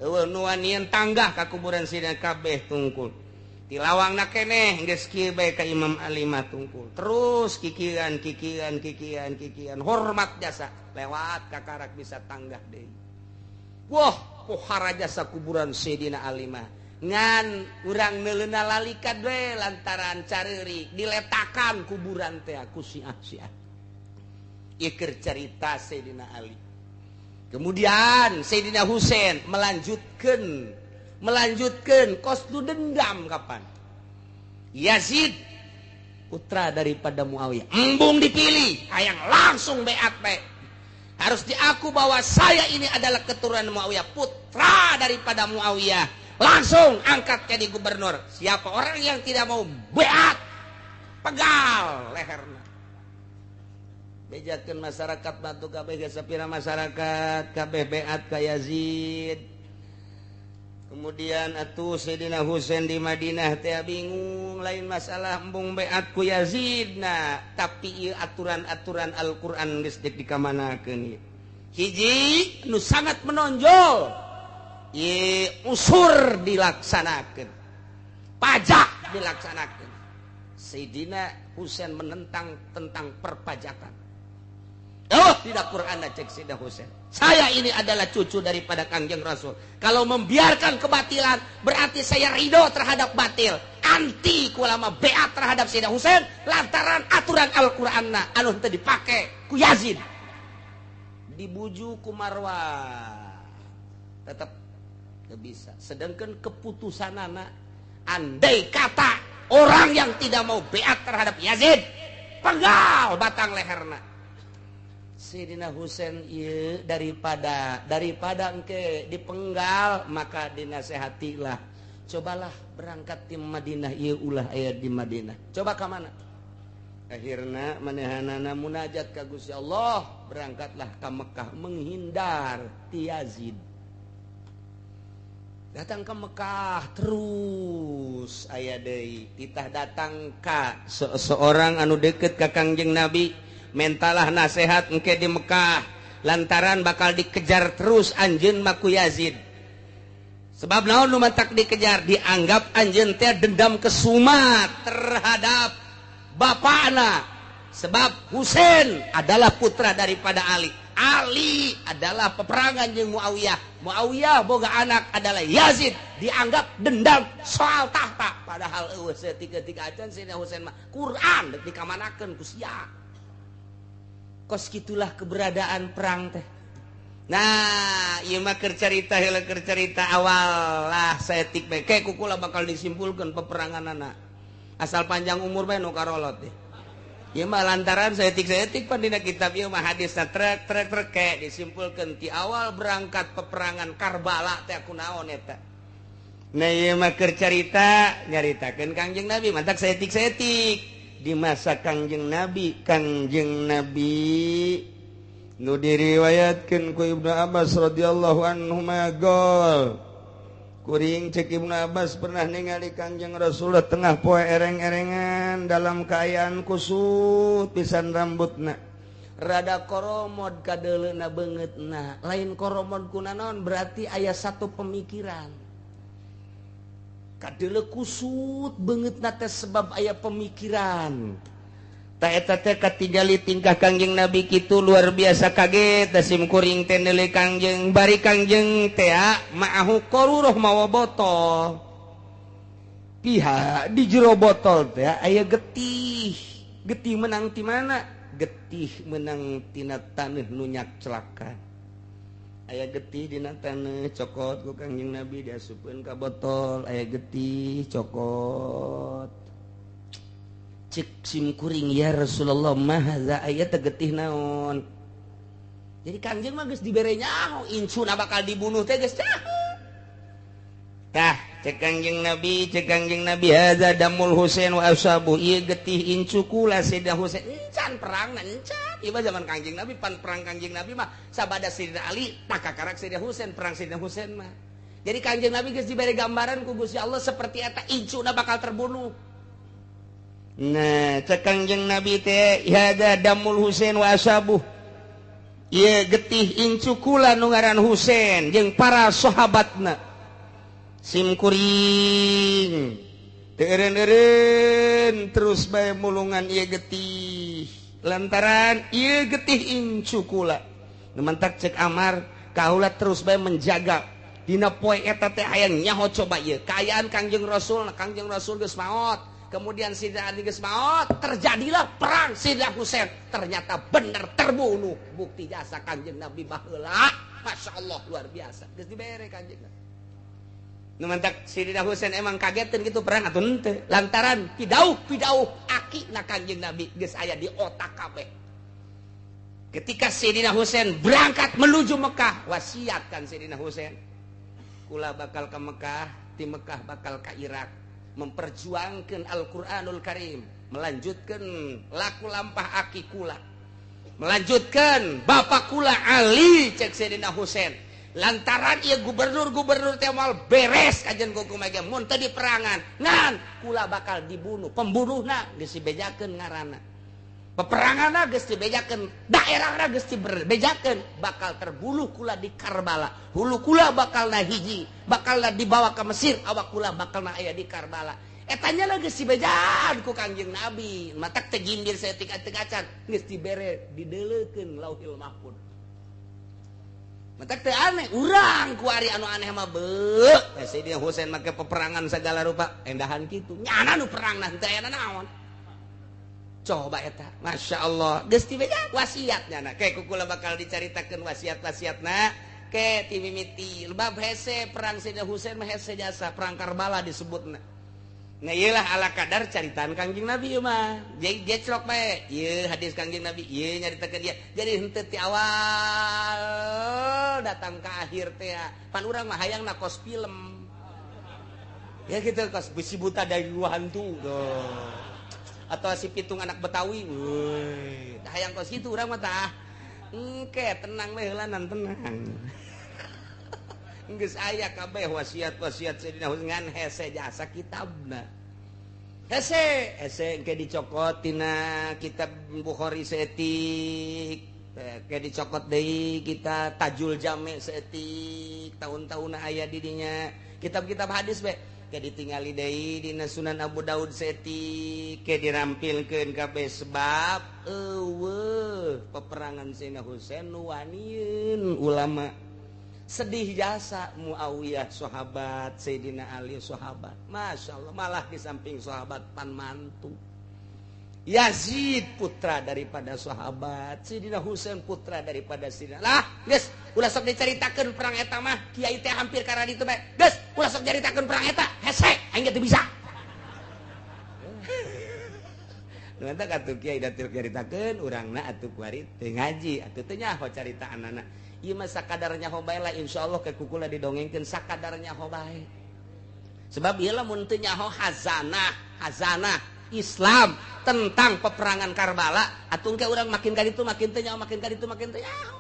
Eueuh nu wanian tanggah ka kuburan Sayyidina kabeh tungkul. Tilawangna keneh geus kieu bae ka Imam Ali mah tungkul. Terus kikian kikian kikian kikian hormat jasa lewat kakarak bisa tanggah deui. Wah, pohara jasa kuburan Sayyidina Ali mah. Ngan urang neuleuna lalika we lantaran careurik diletakan kuburan teh ku Syiah-Syiah. Ieu keur carita Sayyidina Ali. Kemudian Sayyidina Husain melanjutkan kos nu dendam kapan Yazid putra daripada Muawiyah embung dipilih hayang langsung beat bae. Harus diaku bahwa saya ini adalah keturunan Muawiyah, putra daripada Muawiyah, langsung angkat jadi gubernur. Siapa orang yang tidak mau beat pegal leherna. Bejakeun masyarakat batu kabeh geus sapira masyarakat kabeh beat ka Yazid. Kemudian atuh Sayyidina Husain di Madinah teh bingung lain masalah embung beat ku Yazid nah, tapi ieu aturan-aturan Al-Qur'an geus deuk dikamanakeun ieu. Hiji nu sangat menonjol ieu usur dilaksanakeun. Pajak dilaksanakeun. Sayyidina Husain menentang tentang perpajakan. Oh, tidak Quran cek Sayyidina Husain. Saya ini adalah cucu daripada Kangjeng Rasul. Kalau membiarkan kebatilan, berarti saya ridho terhadap batil. Anti kulama beat terhadap Sayyidina Husain lantaran aturan Al-Qur'anna anu teu dipake ku Yazid. Dibujuk ku Marwan. Tetap teu bisa. Sedangkan keputusanana andai kata orang yang tidak mau beat terhadap Yazid, penggal batang leherna. Sayyidina Husain ieu daripada engke dipenggal maka dinasehatilah. Cobalah berangkat di Madinah ieu ulah aya di Madinah. Coba ka mana? Akhirna manehanana munajat ka Gusti Allah, berangkatlah ka Mekah menghindar ti Yazid. Datang ke Mekah terus aya deui titah datang ka seorang anu deket ka Kangjeng Nabi. Mentalah nasihat engke di Mekah lantaran bakal dikejar terus anjeun mah ku Yazid. Sebab naon nu matak dikejar dianggap anjeun teh dendam kesumat terhadap bapakna. Sebab Husain adalah putra daripada Ali. Ali adalah peperangan jeung Muawiyah. Muawiyah boga anak adalah Yazid, dianggap dendam soal tahta. Padahal eueuh saeutik-eutik acan Sayyidina Husain mah Quran deuk dikamanakeun ku sia. Kos gitulah keberadaan perang teh. Nah, ieu mah keur carita heula keur carita awal lah saeutik bae. Ke kukula bakal disimpulkeun peperanganana. Asal panjang umur bae nu karolot deh. Ieu mah lantaran saeutik-saeutik pan dina kitab ieu mah hadisna trek trek trek ke disimpulkeun ti awal berangkat peperangan Karbala teh kunaon eta. Nah ieu mah keur carita nyaritakeun Kangjeng Nabi mantak saeutik-saeutik di masa Kangjeng Nabi. Kangjeng Nabi nu diriwayatkeun ku Ibnu Abbas radhiyallahu anhu magol kuring cek Ibnu Abbas pernah ningali Kangjeng Rasulullah tengah poe ereng-erengan dalam keayaan kusut pisan rambutna rada koromod kadeuleuna beungeutna lain koromod kunaon berarti aya satu pemikiran kadeuleu kusut beungeutna teh sebab aya pemikiran. Ta eta teh katingali tingkah Kangjeng Nabi kitu luar biasa kaget da sim kuring teh neuleuh Kangjeng bari Kangjeng teh ma'ahu qaruruh mawa botol. Pihak di jero botol teh aya getih. Getih menang ti mana? Getih menang tina taneuh nu nyakclakan. Aya getih dina taneuh cokot ku Kangjeng Nabi diasupkeun ka botol, aya getih cokot. Cek sim kuring ya Rasulullah mahaza aya teh getih naon. Jadi Kangjeng mah geus dibere nyaho incuna bakal dibunuh teh geus nyaho. Tah cek Kangjeng Nabi hadza damul Husain wa ashabu ieu getih incu kula Sayyidina Husain encan perang encan. Ieu mah zaman Kangjeng Nabi pan perang Kangjeng Nabi mah sabada Sayyidina Ali takakarak Sayyidina Husain perang Sayyidina Husain mah. Jadi Kangjeng Nabi geus dibere gambaran ku Gusti Allah seperti eta incuna bakal terbunuh. Nah, cek Kangjeng Nabi teh hadza damul Husain wa ashabu. Ieu getih incu kula nu ngaran Husain jeung para sahabatna. Sim kuring teu eureun-eureun terus bae mulungan ieu getih. Lantaran ieu getih incu kula. Nu mantak cek Amar kaula terus bae menjaga dina poe eta teh hayang nyaho coba ieu kaayaan Kangjeng Rasul, Kangjeng Rasul geus maot. Kemudian Sayyidina Ali geus maot, terjadilah perang Sayyidina Husain. Ternyata bener terbunuh. Bukti jasa Kangjeng Nabi baheula. Masya Allah luar biasa. Geus dibere Kangjeng Nabi. Nu mantak Sayyidina Husain emang kagetin gitu perang atuh henteu. Lantaran pidauh-pidauh akina Kangjeng Nabi geus aya di otak kabeh. Ketika Sayyidina Husain berangkat menuju Mekah, wasiatkan Sayyidina Husain, kula bakal ke Mekah, di Mekah bakal ke Irak. Memperjuangkan Al-Qur'anul Karim, melanjutkan laku lampah aki kula, melanjutkan bapak kula Ali cek Sayyidina Husain. Lantaran ieu gubernur-gubernur teh moal beres kajian kumaha mun teu diperangan, ngan kula bakal dibunuh, pembunuhna geus dibejakeun ngaranna. Peperanganna geus dibejakeun, daerahna geus dibejakeun, bakal terbunuh kula di Karbala. Hulu kula bakalna hiji, bakalna dibawa ke Mesir, awak kula bakalna aya di Karbala. Eta nya geus dibejaan ku Kangjeng Nabi. Matak teh gimbir saeutik-atik acan, geus dibere dideleukeun Lauhil Mahfud. Matak teh aneh, urang ku ari anu aneh mah beuh. Teh Sayyidina Husain make peperangan segala rupa, endahan kitu. Nyana nu perangna teu aya naon. Coba eta, Masya Allah, geus dibejaan wasiatnya na. Kayak kukula bakal dicaritakeun wasiat-wasiatna. Ke ti mimiti bab hese perang Sayyidina Husain mah hese jasa perang Karbala disebutna. Nah ieu lah ala kadar caritaan Kangjeng Nabi ieu mah. Jadi geclok bae. Ieu hadis Kangjeng Nabi, ieu nyaritakeun ieu. Jadi henteu ti awal datang ke akhir teh. Pan urang mah hayangna kos film. Ya gitu kos besi buta dari dua hantu. Tuh. Atau si pitung anak Betawi. Woi, hayang kos kitu urang mah tah. Engke tenang we heulanan tenang. Geus aya kabeh wasiat-wasiat Sayyidina Husain ngan hese jasa kitabna. Hese, hese engke dicokot tina kitab Bukhari saeutik, engke dicokot deui kita Tajul Jami saeutik, tahun-tahunna aya di dinya. Kitab-kitab hadis we ke ditingali deui dina Sunan Abu Daud saeutik, ke dirampilkeun kabeh sebab eueuh peperangan Sayyidina Husain nu wanieun ulama. Sedih jasa Muawiyah sahabat, Sayyidina Ali sahabat. Masya Allah, malah di samping sahabat pan mantu. Yazid putra daripada sahabat, Sayyidina Husain putra daripada Sayyidina. Lah, geus, ulah sok dicaritakeun perang eta mah, kiai teh hampir karena ditu bae. Geus, ulah sok caritakeun perang eta, hese, aing ge teu bisa. Nu eta atuh kiai da teu caritakeun, urangna atuh kuari teu ngaji, atuh teu nyaho caritaanana. Ieu mah sakadarnya ho bae lah, insyaallah ke kukula didongengkeun sakadarnya ho bae. Sebab ieu lamun teu nyaho hazanah, hazanah Islam tentang peperangan Karbala, atuh engke urang makin ka ditu makin teu nyaho, makin ka ditu makin teu nyaho.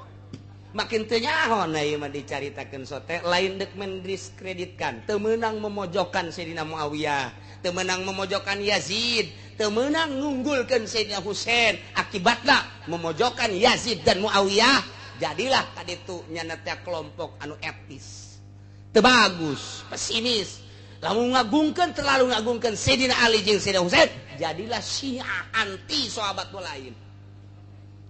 Makin teu nyaho. Nah ieu mah dicaritakeun sote lain deuk mendiskreditkan, teu meunang memojokkan Sayyidina Muawiyah, teu meunang memojokkan Yazid, teu meunang ngunggulkeun Sayyidina Husain. Akibatna memojokkan Yazid dan Muawiyah, jadilah kaditu nyana teh kelompok anu etis. Teu bagus, pesimis. Lamun ngagungkeun terlalu ngagungkeun Sayyidina Ali jeung Sayyidina Husain, jadilah Syiah anti sahabat nu lain.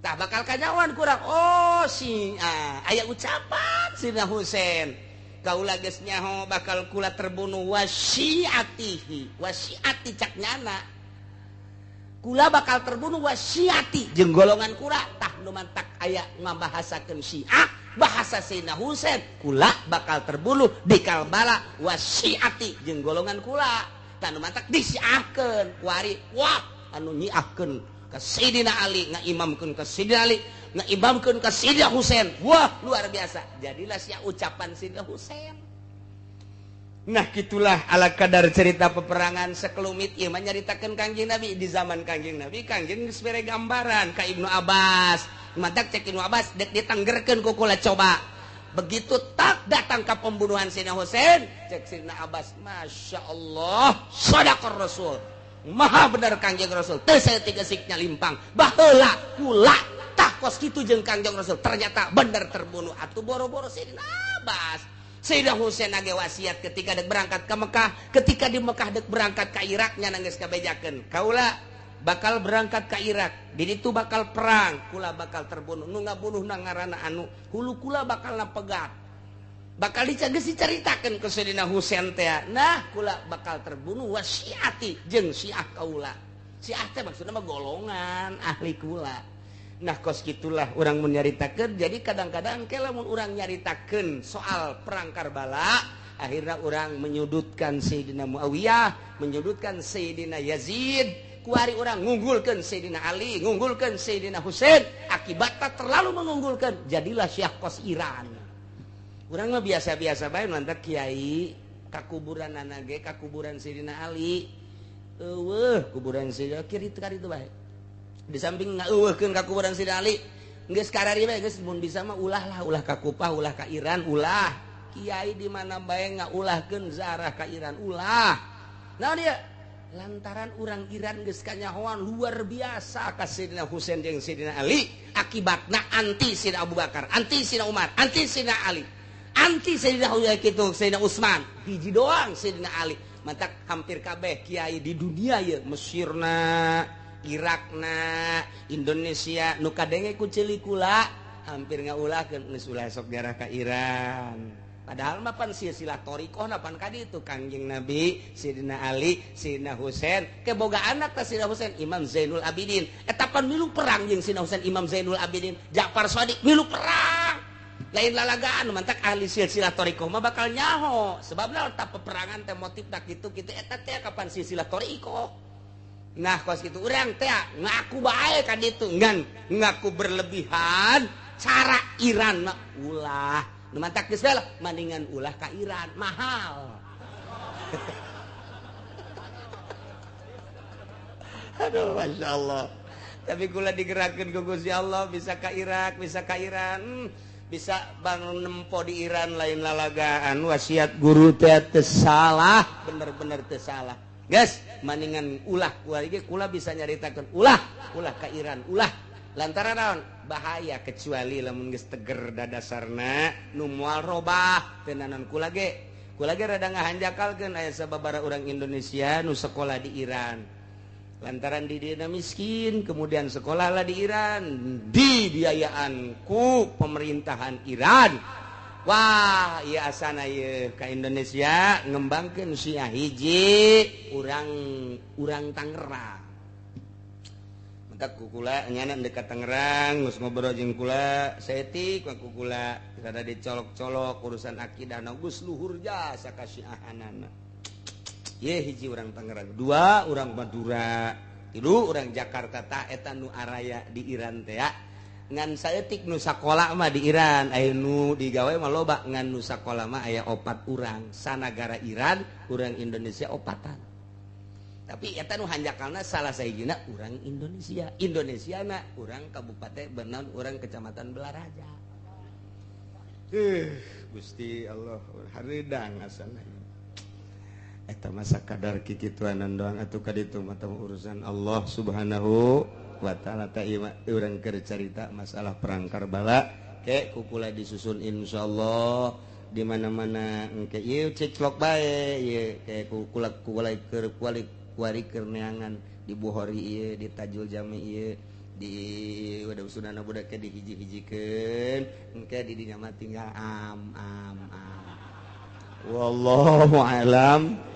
Tah bakal kanyawan kurang, oh Syiah aya ucapan Sayyidina Husain, kaula geus nyaho bakal kula terbunuh wasiatihi, wasiati cak nyana. Kula bakal terbunuh wasiati jeung golongan kula. Tah nu mantak aya ngabahasakeun Syiah bahasa Sayyidina Husain, kula bakal terbunuh di Karbala wasiati jeung golongan kula. Tah nu mantak disiahkeun kuari, wah anu nyiahkeun ka Sayyidina Ali, ngaimamkeun ka Sayyidina Ali, ngaimamkeun ka Sayyidina Husain. Wah luar biasa, jadilah sia ucapan Sayyidina Husain. Nah gitulah ala kadar cerita peperangan sekelumit ieu mah nyaritakeun Kangjeng Nabi di zaman Kangjeng Nabi. Kangjeng geus bere gambaran ka Ibnu Abbas. Matak cek Ibnu Abbas dek ditanggerkeun ku kula coba. Begitu tak datang ka pembunuhan Sayyidina Husain, cek Sayyidina Abbas, Masya Allah, shadaqar Rasul. Maha bener Kangjeng Rasul. Teu saeutik geusiknya limpang. Baheula kula tah kos kitu jeung Kangjeng Rasul. Ternyata bener terbunuh. Atuh boro-boro Sayyidina Abbas. Sayyidina Husain age wasiat ketika dek berangkat ke Mekah, ketika di Mekah dek berangkat ke Irak nya geus kabejakeun. Kaula bakal berangkat ke Irak, di ditu bakal perang, kula bakal terbunuh. Nu ngabunuh na ngaranna anu, hulu kula bakal napegat. Bakal geus dicaritakeun ku Sayyidina Husain teh. Nah, kula bakal terbunuh wasiati jeung Syiah kaula. Syiah teh maksudna mah golongan ahli kula. Nah kos gitulah urang mun nyaritakeun. Jadi kadang-kadang ke lamun urang nyaritakeun soal perang Karbala, akhirna urang menyudutkan Sayyidina Muawiyah, menyudutkan Sayyidina Yazid, kuari urang ngunggulkeun Sayyidina Ali, ngunggulkeun Sayyidina Husain, akibatna terlalu mengunggulkan, jadilah Syiah kos Iran. Urang mah biasa-biasa bae mantap kiai kakuburan ge kakuburan Sayyidina Ali. Eueuh kuburan Sayyidina kiri teu karitu bae. Di samping ngeueuhkeun ka kuburan Sayyidina Ali, geus karari bae geus mun bisa mah ulah lah, ulah ka Kupah, ulah ka Iran, ulah. Kiai di mana bae ngaulahkeun zarah ka Iran, ulah. Naon ieu? Lantaran urang Iran geus kanyahoan luar biasa ka Sayyidina Husain jeung Sayyidina Ali, akibatna anti Sayyidina Abu Bakar, anti Sayyidina Umar, anti Sayyidina Ali, anti Sayyidina Husain kitu, Sayyidina Utsman, hiji doang Sayyidina Ali. Mantak hampir kabeh kiai di dunia ieu, Mesirna, Irakna, Indonesia nu kadenge ku ceuli kula hampir ngaulahkeun geus ulah sok jarah ka Iran. Padahal mah pan silsilah thariqahna pan ka ditu Kangjeng Nabi, Sayyidina Ali, Sayyidina Husain, ke boga anak teh Sayyidina Husain, Imam Zainul Abidin. Eta pan milu perang jeung Sayyidina Husain, Imam Zainul Abidin, Ja'far Shadiq milu perang. Lain lalagaan mantak ahli silsilah thariqah mah bakal nyaho. Sebabna tah peperangan teh motifna kitu kitu eta teh kapan silsilah thariqah. Nah kos kitu urang teh ngaku bae ka ditu ngan ngaku berlebihan cara Iran mah ulah. Nu mantak geus bae lah mendingan ulah ka Iran mahal. Aduh Masya Allah. Tapi kula digerakkeun ku Gusti Allah bisa ka Irak, bisa ka Iran, bisa bangun nempo di Iran lain lalagaan. Wasiat guru teh teu salah, bener-bener teu salah. Guys, maningan ulah kula ge kula bisa nyaritakeun ulah, ulah ka Iran, ulah. Lantaran naon? Bahaya kecuali lamun geus teger dadasarna nu moal robah teu naon kula ge. Kula ge rada ngahanjakalkeun aya sababaraha urang Indonesia nu sekolah di Iran. Lantaran di dieu miskin, kemudian sekolahlah di Iran, dibiayaan ku pemerintahan Iran. Wah, ieu asana ieu ka Indonesia ngembangkeun Syiah hiji urang Tangerang. Mentak ku kula nyana dekat Tangerang geus ngobrol jeung kula saeutik ku kula kada dicolok-colok urusan akidah geus luhur jasa ka Syiahanana. Ye hiji urang Tangerang, dua urang Madura, tilu urang Jakarta tah eta nu araya di Iran teh. Ngan saeutik nu sakola mah di Iran, aya nu digawe mah loba, ngan nu sakola mah aya 4 urang. Sanagara Iran, urang Indonesia opatan. Tapi eta nu hanjakalna salah sahijina urang Indonesia. Indonesia na urang kabupaten Benon, urang kecamatan Balaraja. Gusti Allah hareudang asana. Eta masa kadar kikituanan doang atuh ka ditu mah urusan Allah Subhanahu wa taala. Ta ieu urang keur carita masalah perang Karbala ke kukula disusun insyaallah di mana-mana engke ieu ceclok bae ieu ke kukula kukula keur kuali kuari keur neangan di Bukhari ieu, di Tajul Jami ieu, di wadah sunana budak ke dihiji-hijikeun engke di dinya mah tinggal am am am. Wallahu alam.